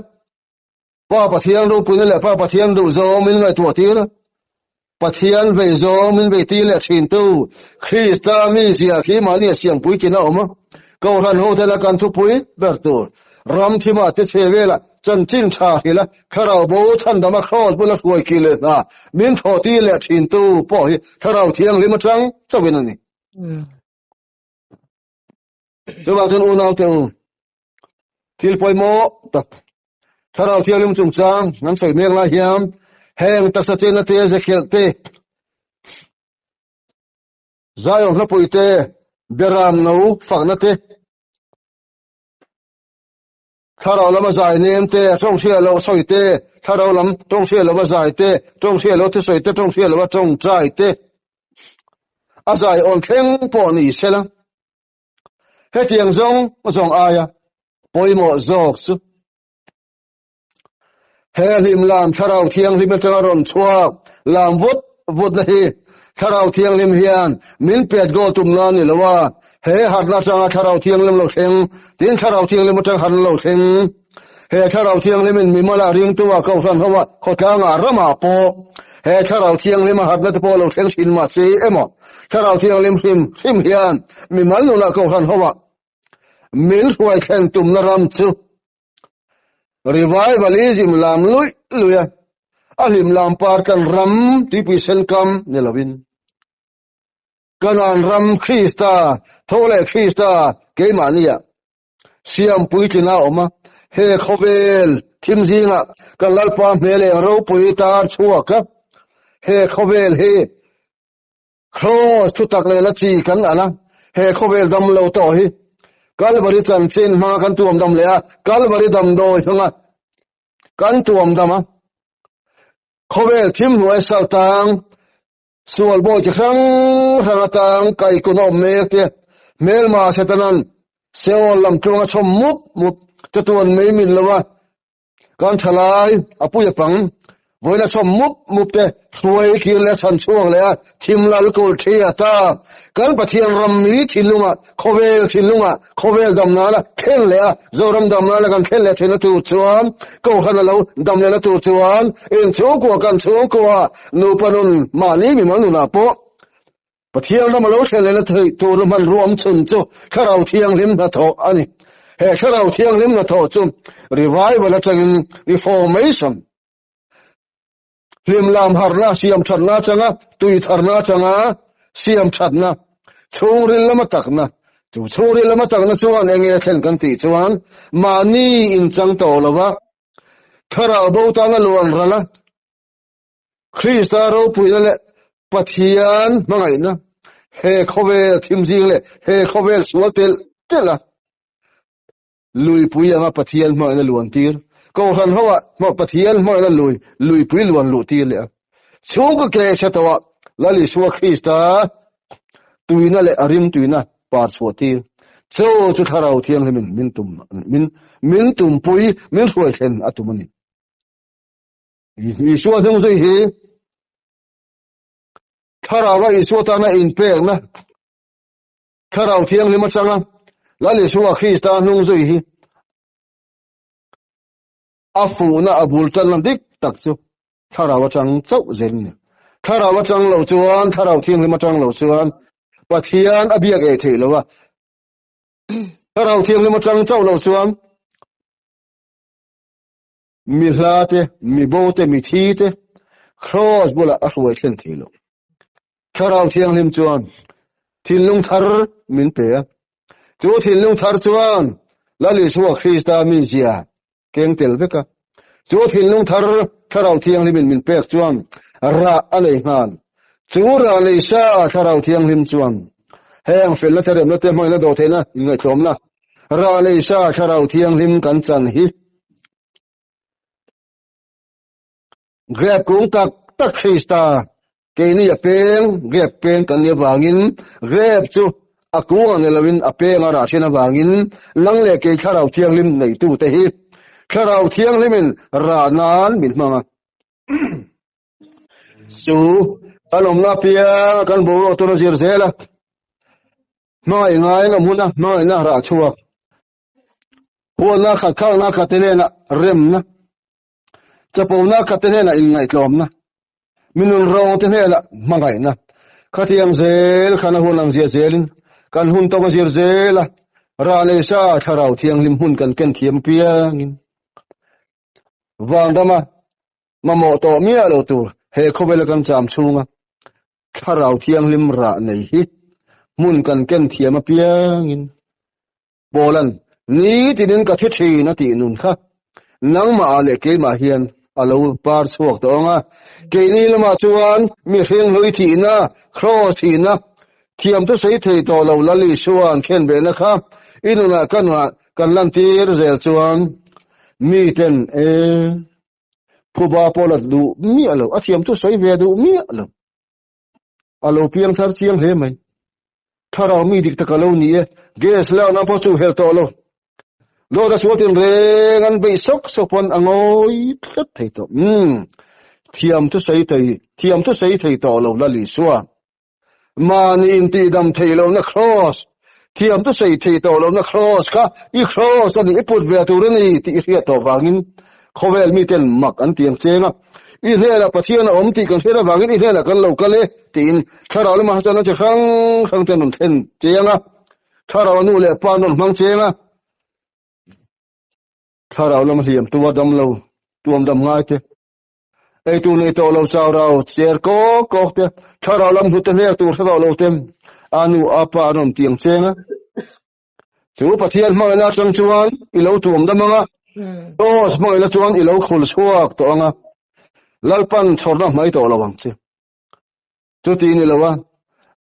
Pa Pathian ropuina leh Pa Pathian duh zawng min ngaihtuah tir a, Pathian vei zawng min vei tir leh thintu Krista mizia khi mahni a siampui chin a awm a. Kohhran hote la kan thupui ber tur ram thimah te chhe velah chanchin tha hrilh a, Thlarau bo chhandama Kraws bula hruai khi leh hna min thawh tir leh thintu pawh hi Thlarau Thianghlim atang chauhin a ni. Chuvang chuan unaute u, Thil pawimawh tak Thlarau Thianghlim chungchang an sawi mek lai hian heng taksa chenna te, zekhelh te, zaiawm hlapui te, beram no fakna te, Thlarau lama zai nem te, tawng hriat loh sawi te, Thlarau lam tawng hriat lova zai te, tawng hriat loh thusawi te, tawng hriat lova tawngtai te, a zai awn thleng pawh ni sela. Hetiang zawng zawng aia pawimawh zawk chu he hlim lam Thlarau Thianghlim atanga rawn chhuak lam vut vutna hi Thlarau Thianghlim hian min pet goal tumna a ni lo a, he harhna atanga Thlarau Thianghlim lo thleng, tin Thlarau Thianghlim atang harhna lo thleng. He Thlarau Thianghlimin mimala ringtu a Kohhran ho a khawtlangah ramah pawh he Thlarau Thianghlima harhna te pawh lo thleng thin mah se emaw Thlarau Thianghlim hrim hrim hian mimal nunah Kohhran ho a min hruai thlen tumna ram chu Revivalism lam luih luih a, a hlim lam par tlan ram tuipui sen kam ni lovin Kanaan ram Krista tho leh Krista keimahnia Siam puitlin a awm a, he khawvel thim zingah kan Lalpa hmel eng ropui tar chhuak a, he khawvel hi Kraws thutak leh la chi kan an a, he khawvel dam lo tawh hi. Kalvari chanchin hmanga kan tuam dam leh a, Kalvari damdawi hmanga kan tuam dam a. Khawvel thim hnuai sal tang, sual bawi chi hrang hrang atang kaikun a awm mek te, hmelma Setanan Seol lam tluanga chhawm mup mup chatuan mai min lo a, Kan thalai a pui a pang, vawiin a chhawm mup mup te hruai kir leh a chhan chhuak leh a thim lal kul thi a ta. Kan Pathian ram mi thinlungah, khawvel thinlungah, khawvel dam nana thlen leh a, Zoram dam nana kan thlen leh theihna tur chuan, Kohhran a lo dam lehna tur chuan, inchhungkua kan chhungkua nupa nun mahni mimal nunah pawh Pathian ram a lo thlen lehna theih tur hmanrua awm chhun chu Thlarau Thianghlim hnathawh a ni. He Thlarau Thianghlim hnathawh chu revival atangin reformation, hlimlam harhna, siamthatna atanga tuitharna atanga siamthatna, chhungril lama takna, chu chhungril lama takna chuan eng nge thlen kan tih chuan mahni inchang tawh lova Thlarau bo tana luan ral a, Krista ropuina leh Pathian hmangaihna he khawvel thimzing leh he khawvel sual telh telh a luipui anga Pathian hmangaihna luan tir, Kohhran ho ah Pathian hmangaihna lui luipui luan luh tir leh a chhungkaw ke chhe tawh ah Lal Isua Krista tuina leh a rim tuina par chhuah tir. Chu chu Thlarau Thianghlimin min tum min min tumpui min hruai thlen a tum a ni. Isua hnung zui hi Thlarau a Isua tana inpekna Thlarau Thianghlim atanga Lal Isua Krista hnung zui hi a fuhna a bul tanna dik tak chu Thlarau atang chauh zel a ni. Thlarau atang lo chuan Thlarau Thianghlim atang lo chuan Pathian a biak ei theih lo a. Thlarau Thianghlim atang chauh lo chuan Mi hla te, mi bo te, mi thi te Kraws bulah a hruai thlen thei lo. Thlarau Thianghlim chuan thinlung thar min pe a. Chu thinlung thar chuan Lal Isua Krista mizia keng tel vek a. Chu thinlung thar Thlarau Thianghlimin min pek chuan rah a nei nghal. Chu rah nei sa Thlarau Thianghlim chuan heng felna te, remna te, hmangaihna, dawhtheihna, inngaihtlawmna, Rah lei sa Thlarau Thianghlim kan chan hi grep kung tak tak Krista keini a peng grep peng kan nih avangin grep chu a kung ang ni loin a peng a rah thin avangin lang leh kei Thlarau Thianghlim neitute hi Thlarau Thianghlimin rah nan min hmang a. Chu kan awmna apianga kan boruak tur a zir zel a. Hmangaih ngain a hmun a, hmangaihna rah chhuak. Huatna khat khalna khat te hnenah remna, chapona khat te hnenah inngaihtlawmna, minun rawng te hnenah hmangaihna. Khatiang zel khan a hun ang zia zelin kan hun tawk a zir zel a, rah nei sa thlarau thianghlim hmun kan ken thiam apiangin vanrama mamawh tawh miah lo tur he khawvela kan cham chhunga Thlarau Thianghlim rah nei hi hmun kan ken thiam apiangin Paula'n nitinin ka thi thin a tih nun kha nangmah leh keimah hian a lo par chhuak tawh ang a. Keini lamah chuan mihring hlui thihna, kraws thihna, thiam chu sawi thei tawh lo Lal Isua'n khenbehna kha i nunah ka nunah kan lantir zel chuan miten e Phuba pawh la duh miah lo, a thiam chu sawi ve duh miah lo. A lo piang thar chiang hle mai. Thlarau mi dik tak a lo ni e, gas lakna pawh chu hel tawh lo. Lawt a sual tin reng an beih sawk sawk pawn a ngawi tlat thei tawh. Umm, thiam chu sawi thei, thiam chu sawi thei tawh lo Lal Isua. Mahni intihdam theih lohna kraws, thiam chu sawi theih tawh lohna kraws kha i kraws a ni, i put ve tur a ni tih i hriat tawh vangin khawvel miten mak an ti ang cheng a. I hnenah Pathian a awm tih kan hriat avangin i hnenah kan lo kal e tiin thlarau lama harsatna chi hrang hrang te an rawn thlen cheng a, thlarau a nu leh pa an rawn hmang cheng a, thlarau lama hliam tua dam lo tuam dam ngai te. Eitur nei tawh lo chau rau cher kawk kawk te, thlarau lam hnute hnek tur hre tawh lo te, a nu a pa an rawn tiang cheng a. Chu Pathian hmangaihna atang chuan i lo tuam dam ang a, Kraws hmangaihna chuan i lo khul chhuak tawh ang a, Lalpan chhawrna hmai tawh lo ang che. Chuti ni lo a,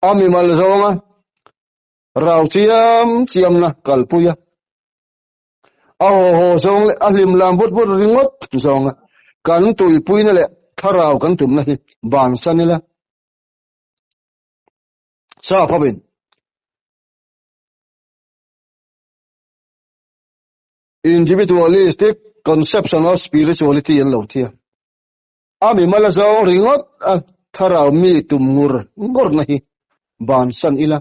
a mimal zawnga. Rau chiam chiamna kalpui a. A haw haw zawng leh a hlim lam vut vut ringawt zawnga kan tuipuina leh thlarau kan tumna hi bansan ila. Sap hovin Individualistic conception of spirituality an lo thi a. A mimal a zawng ringawt a thlarau mi tum ngur ngurna hi bansan ila.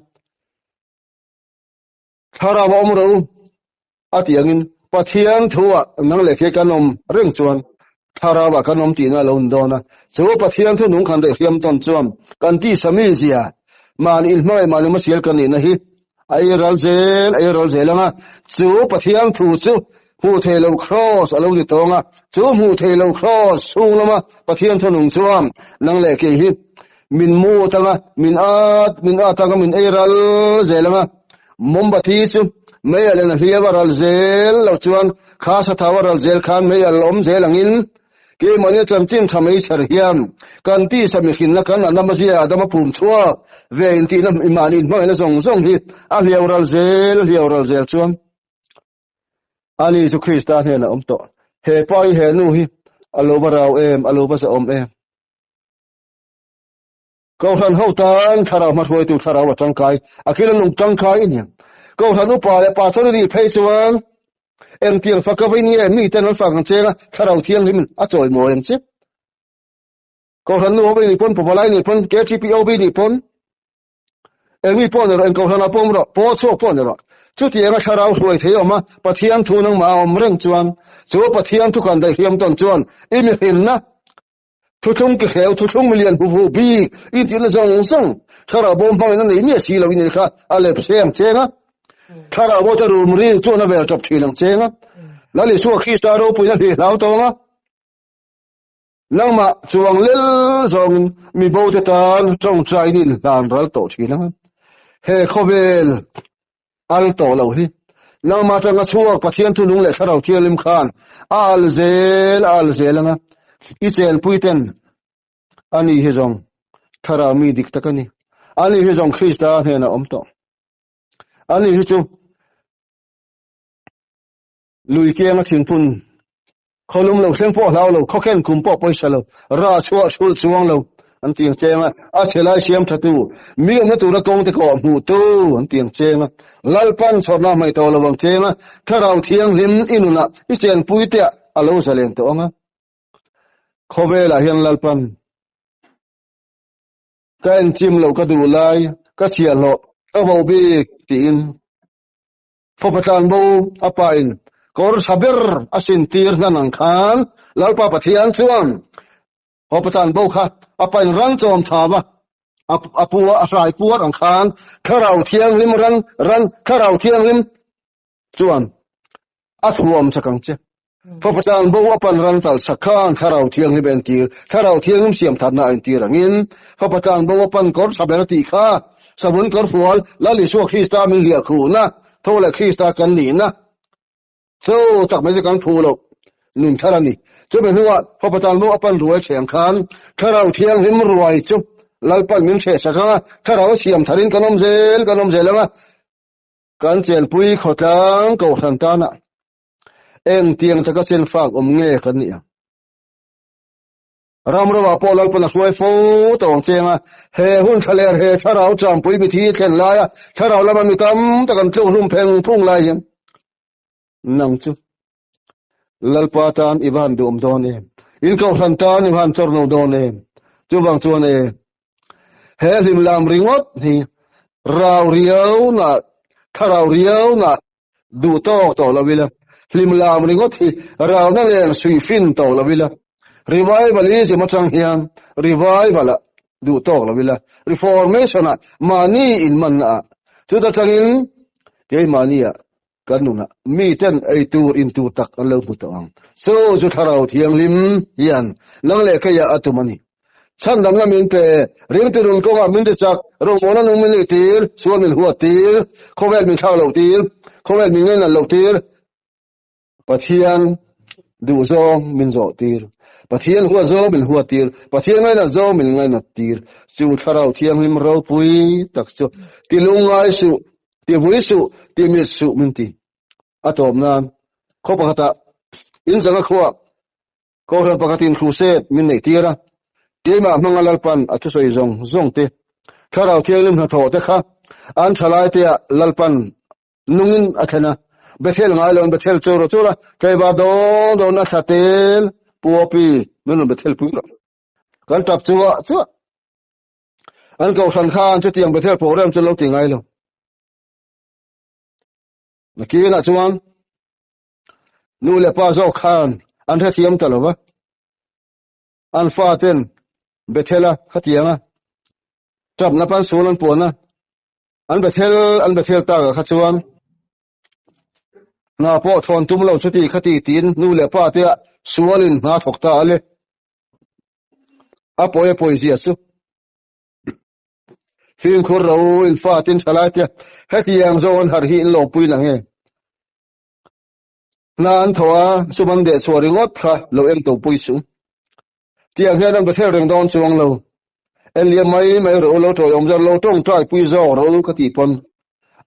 Thlarau a awm ro a tih angin Pathian thuah nang leh khi kan awm reng chuan thlarauah kan awm tihna a lo ni dawn a. Chu Pathian thu nung khan rehhriam tawn chuan kan tisa mizia mahni inhmangaih mahni hmasial kan nihna hi a ei ral zel a ei ral zel ang a. Chu Pathian thu chu hmuh theih loh kraws a lo ni tawng a. Chu hmuh theih loh kraws chhung lama Pathian thu nung chuan nang leh kei hi min mut anga, min at, min at anga, min ei ral zel anga, mombati chu mei alh in a hliam a ral zel lo chuan kha sathau a ral zel khan mei alh awm zel angin keimahni chanchin tha mai chher hian kan tisa mihrinna kan Adama zia Adama phum chhuak ve intihna mahni inhmangaihna zawng zawng hi a hliau ral zel a hliau ral zel chuan ani chu Krista hnenah a awm tawh. He pa hi he nu hi a lo va rau em, a lo va zahawm em. Kohhran ho tan thlarau hmahruaitu thlarau a tangkai, a kil a lung tangkai i ni. Kohhran upa leh pastor i nih phei chuan engtiang fak a vain nge miten an fak ang cheng a, thlarau thianghlim a chawimawi ang che. Kohhran nu ho nih pawn, pavalai nih pawn, KTPOB nih pawn, Engmi pawh ni rawh, eng kohhran ah pawh awm rawh, paw chhuak pawh ni rawh. Chutianga thlarau hruai thei awm a, Pathian thu nangmah a awm reng chuan, chu Pathian thu kan daihhliam tawn chuan i mihrinna thuthlung ki hreu, thuthlung milian huvu bik i tihna zawng zawng thlarau bawm hmangin a nei miah si lo i nih kha a lep seng cheng a. Thlarau bawte rum ri chuan a vel tawp thin ang cheng a. Lal Isua Krista ropuina hli hlau tawng a. Nangmah chuang lel zawngin mi bote tan tawngtai in inhlan ral tawh thin ang. He khawvel al tawh lo hi nangmah atanga chhuak Pathian thunung leh Thlarau Thianghlim khan a al zel a al zel anga i chenpui ten ani hi zawng Thlarau mi dik tak a ni. Ani hi zawng Krista hnenah awm tawh. Ani hi chu Lui kianga thingphun khawlum lo thleng pawh hlau lo, khawkhen kum pawh pawisa lo, ra chhuah hrulh chuang lo an ti ang cheng a, a chhe lai siam tha tu, mi awmna tura kawng te kawh hmuh tu an ti ang cheng a, Lalpan chhawrna hmaih tawh lo ang cheng a, Thlarau Thianghlim i nunah i chenpui te ah a lo zalen tawh ang a. Khawvelah hian Lalpan ka enchim loh ka duh lai, ka chhiahhlawh, ka voh bik tiin Fapa tlanbo a pa in kawr tha ber a sin tir hnan ang khan Lalpa Pathian chuan fapa tlanbo kha a pa in ran chawm tha va a pu a hrai puar ang khan Thlarau Thianghlim ran ran Thlarau Thianghlim chuan a thuam chak ang che. Fapa tlanbo a pan ran talh sak khan Thlarau Thianghlim entir Thlarau Thianghlim siam thatna a entir angin Fapa tlanbo a pan kawr tha ber a tih kha Savun kawr fual Lal Isua Krista min hliah khuhna tho leh Krista kan nihna cho tak mai chu kan phu loh nun thar a ni. Chumi hnuah Fapa tlanbo a pan ruai ṭhiang khan Thlarau Thianghlim ruai chu Lalpan min hreh sak ang a, Thlarau a siam tharin kan awm zel kan awm zel ang a, kan chenpui khawtlang kohhran tanah Engtiang taka chen fak awm nge kan nih ang? Ram ramah pawh Lalpan a hruai fo tawh ang cheng a, he hun thlaler he thlarau champui mithi thlen laia thlarau lama mi tam tak an tluk hlum pheng phung lai hian nang chu Lalpa tan i va han duhawm dawn em? In kohhran tan i va han chawrno dawn em? Chuvang chuan e, he hlim lam ringawt hi rau riau na thlarau riau na Duh tawk tawh lo ila, hlim lam ringawt hi ralna len suih fin tawh lo ila, revivalism atang hian revival ah duh tawk lo ila, reformation ah mahni inmanna ah, chuta tangin keimahni ah kan nunah miten ei tur in tur tak an lo hmu tawh ang. Chu chu Thlarau Thianghlim hian nang leh keiah a tum a ni. Chhandamna min pe, ringtu nun kawngah min ti chak, rawngbawlna nung min nih tir, sual min huat tir, khawvel min thlak loh tir, khawvel min ngainat loh tir, Pathian duh zawng min zawh tir, Pathian huat zawng min huat tir, Pathian ngainat zawng min ngainat tir, chu Thlarau Thianghlim ropui tak chu ti lungngai suh. Ti vui suh, ti mit suh min ti. A tawp nan khaw pakhatah in zanga khuah Kohhran pakhatin crusade min neih tir a, keimah hmanga Lalpan a thusawi zawng zawng te, Thlarau Thianghlim hnathawh te kha an thalai te ah Lalpan nungin a thlen a, Bethel ngai loin Bethel chu rawh chur a, tlaivar dawn dawn a thla tel puapi min rawn Bethel pui rawh. Kan tap chuah chuah. An kohhran khan chutiang Bethel program chu lo ti ngai lo. Nakinah chuan Nu leh pa zawk khan an hrethiam ta lo va, an faten Bethel-a khatianga ṭapna pansul an puan a, an Bethel an Bethel takah kha chuan hna pawh thawn tum lo chuti khati tiin nu leh pa te sualin hna thawk ta a le. A pawi a pawi zia chu. Fimkhur ro in fatin ṭhalai te hetiang zawng an harh hi in lawmpui la nge? Hna an tho a, sum an deh chhuah ringawt kha lo eng to pui suh. Tiang hian an bethel reng dawn chuang lo. En liam mai mai rawh u, lo tawi awm zawk, lo tawngtai pui zawk rawh u ka tih pawn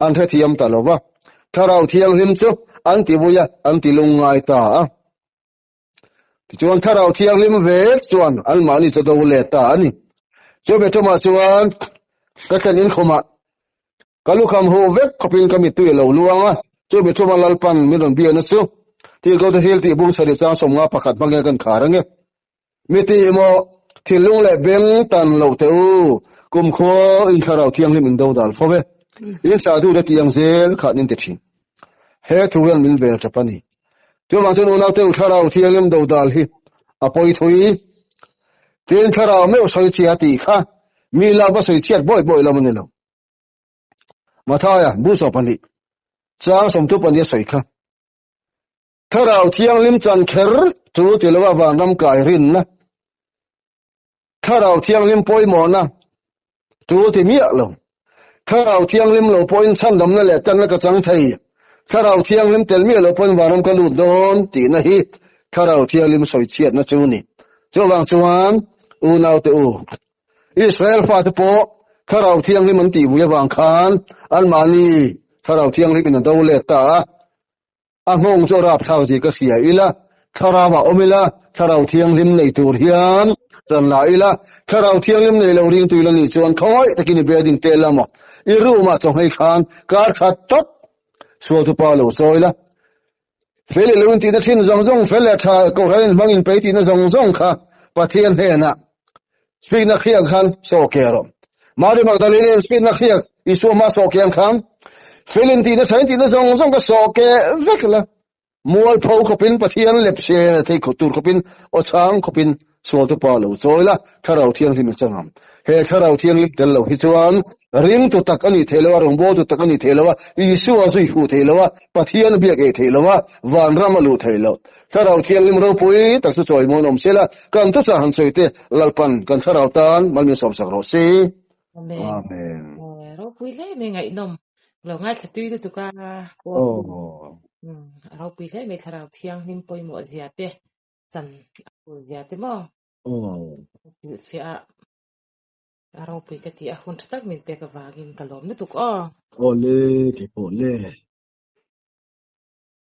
an hrethiam ta lo va. Thlarau Thianghlim chu an ti vui a, an ti lungngai ta a. Tichuan Thlarau Thianghlim vek chuan anmahni chu do let ta a ni. Chu Bethumah chuan ka thlen inkhawmah ka lukham huh vek khawpin ka mittui a lo luang a, chu Bethuma Lalpan min rawn biakna chu Tirhkohte thil tih bung sarih chang 51 hmangin kan khar ange. Mi tih maw thinlung leh beng tan loh teh u, kumkhua in Thlarau Thianghlim in do dal fo ve. In thlahtute tih ang zel khan in ti thin. He thu hian min vel tap a ni. Chuvang chuan unaute u Thlarau Thianghlim do dal hi a pawi thui. Tin Thlarau meuh sawi chhia tih kha mi lak va sawi chhiat bawi bawi lam a ni lo. Mathaia bu 12 chang 32 a sawi kha. Thlarau Thianghlim chan kher chu ti lova vanram kai rinna, Thlarau Thianghlim pawimawhna chu ti miah lo. Thlarau Thianghlim lo pawhin chhandamna leh tanna ka chang thei. Thlarau Thianghlim tel miah lo pawhin vanram ka lut dawn tihna hi Thlarau Thianghlim sawichhiatna chu ni. Chuvang chuan unaute u, Israel fate pawh Thlarau Thianghlim an tihvui avang khan anmahni Thlarau Thianghlimin a do let ta a. A nghawng chu a rapthlak zia ka hria ila, Thlarau ah awm ila, Thlarau Thianghlim nei tur hian chan la ila, Thlarau Thianghlim nei lo ring tui la nih chuan khawngaih takin i building te la maw, i room ah chawnghei khan kar khat tawp sual thupa lo chawi la, fel i lo intihna thin zawng zawng, fel leh tha kohhran in hmang inpei tihna zawng zawng kha Pathian hnenah speak na khiak khan saw ke rawh. Mary Magdalene in speak na khiak Isua hma saw ke ang khan fel in tihna tha in tihna zawng zawng ka saw ke vek la. Mualpho khawpin Pathian lepse thei khawp tur khawpin aw chhang khawpin sual te pa lo chawi la, Thlarau Thianghlim a chang ang. He Thlarau Thianghlim tel lo hi chuan ringtu tak a nih theih lo a, rawngbawltu tak a nih theih lo a, Isua zui fuh theih lo a, Pathian biak ei theih lo a, vanram a luh theih lo. Thlarau Thianghlim ropui tak chu chawi mawn awm se la, kan thuchah han sawi te Lalpan kan Thlarau tan mal min sawmsak rawh se. Amen. Amen. Ropui hle mai ngaihnawm. Lo ngaithla tui lutuk a. Oh. Ropui hle mai Thlarau Thianghlim pawimawh zia te, chan a pul zia te maw. Oh. Hrilhfiah a ropui ka ti a, hun tha tak min pek avangin ka lawm lutuk aw. Aw le, keipawh le.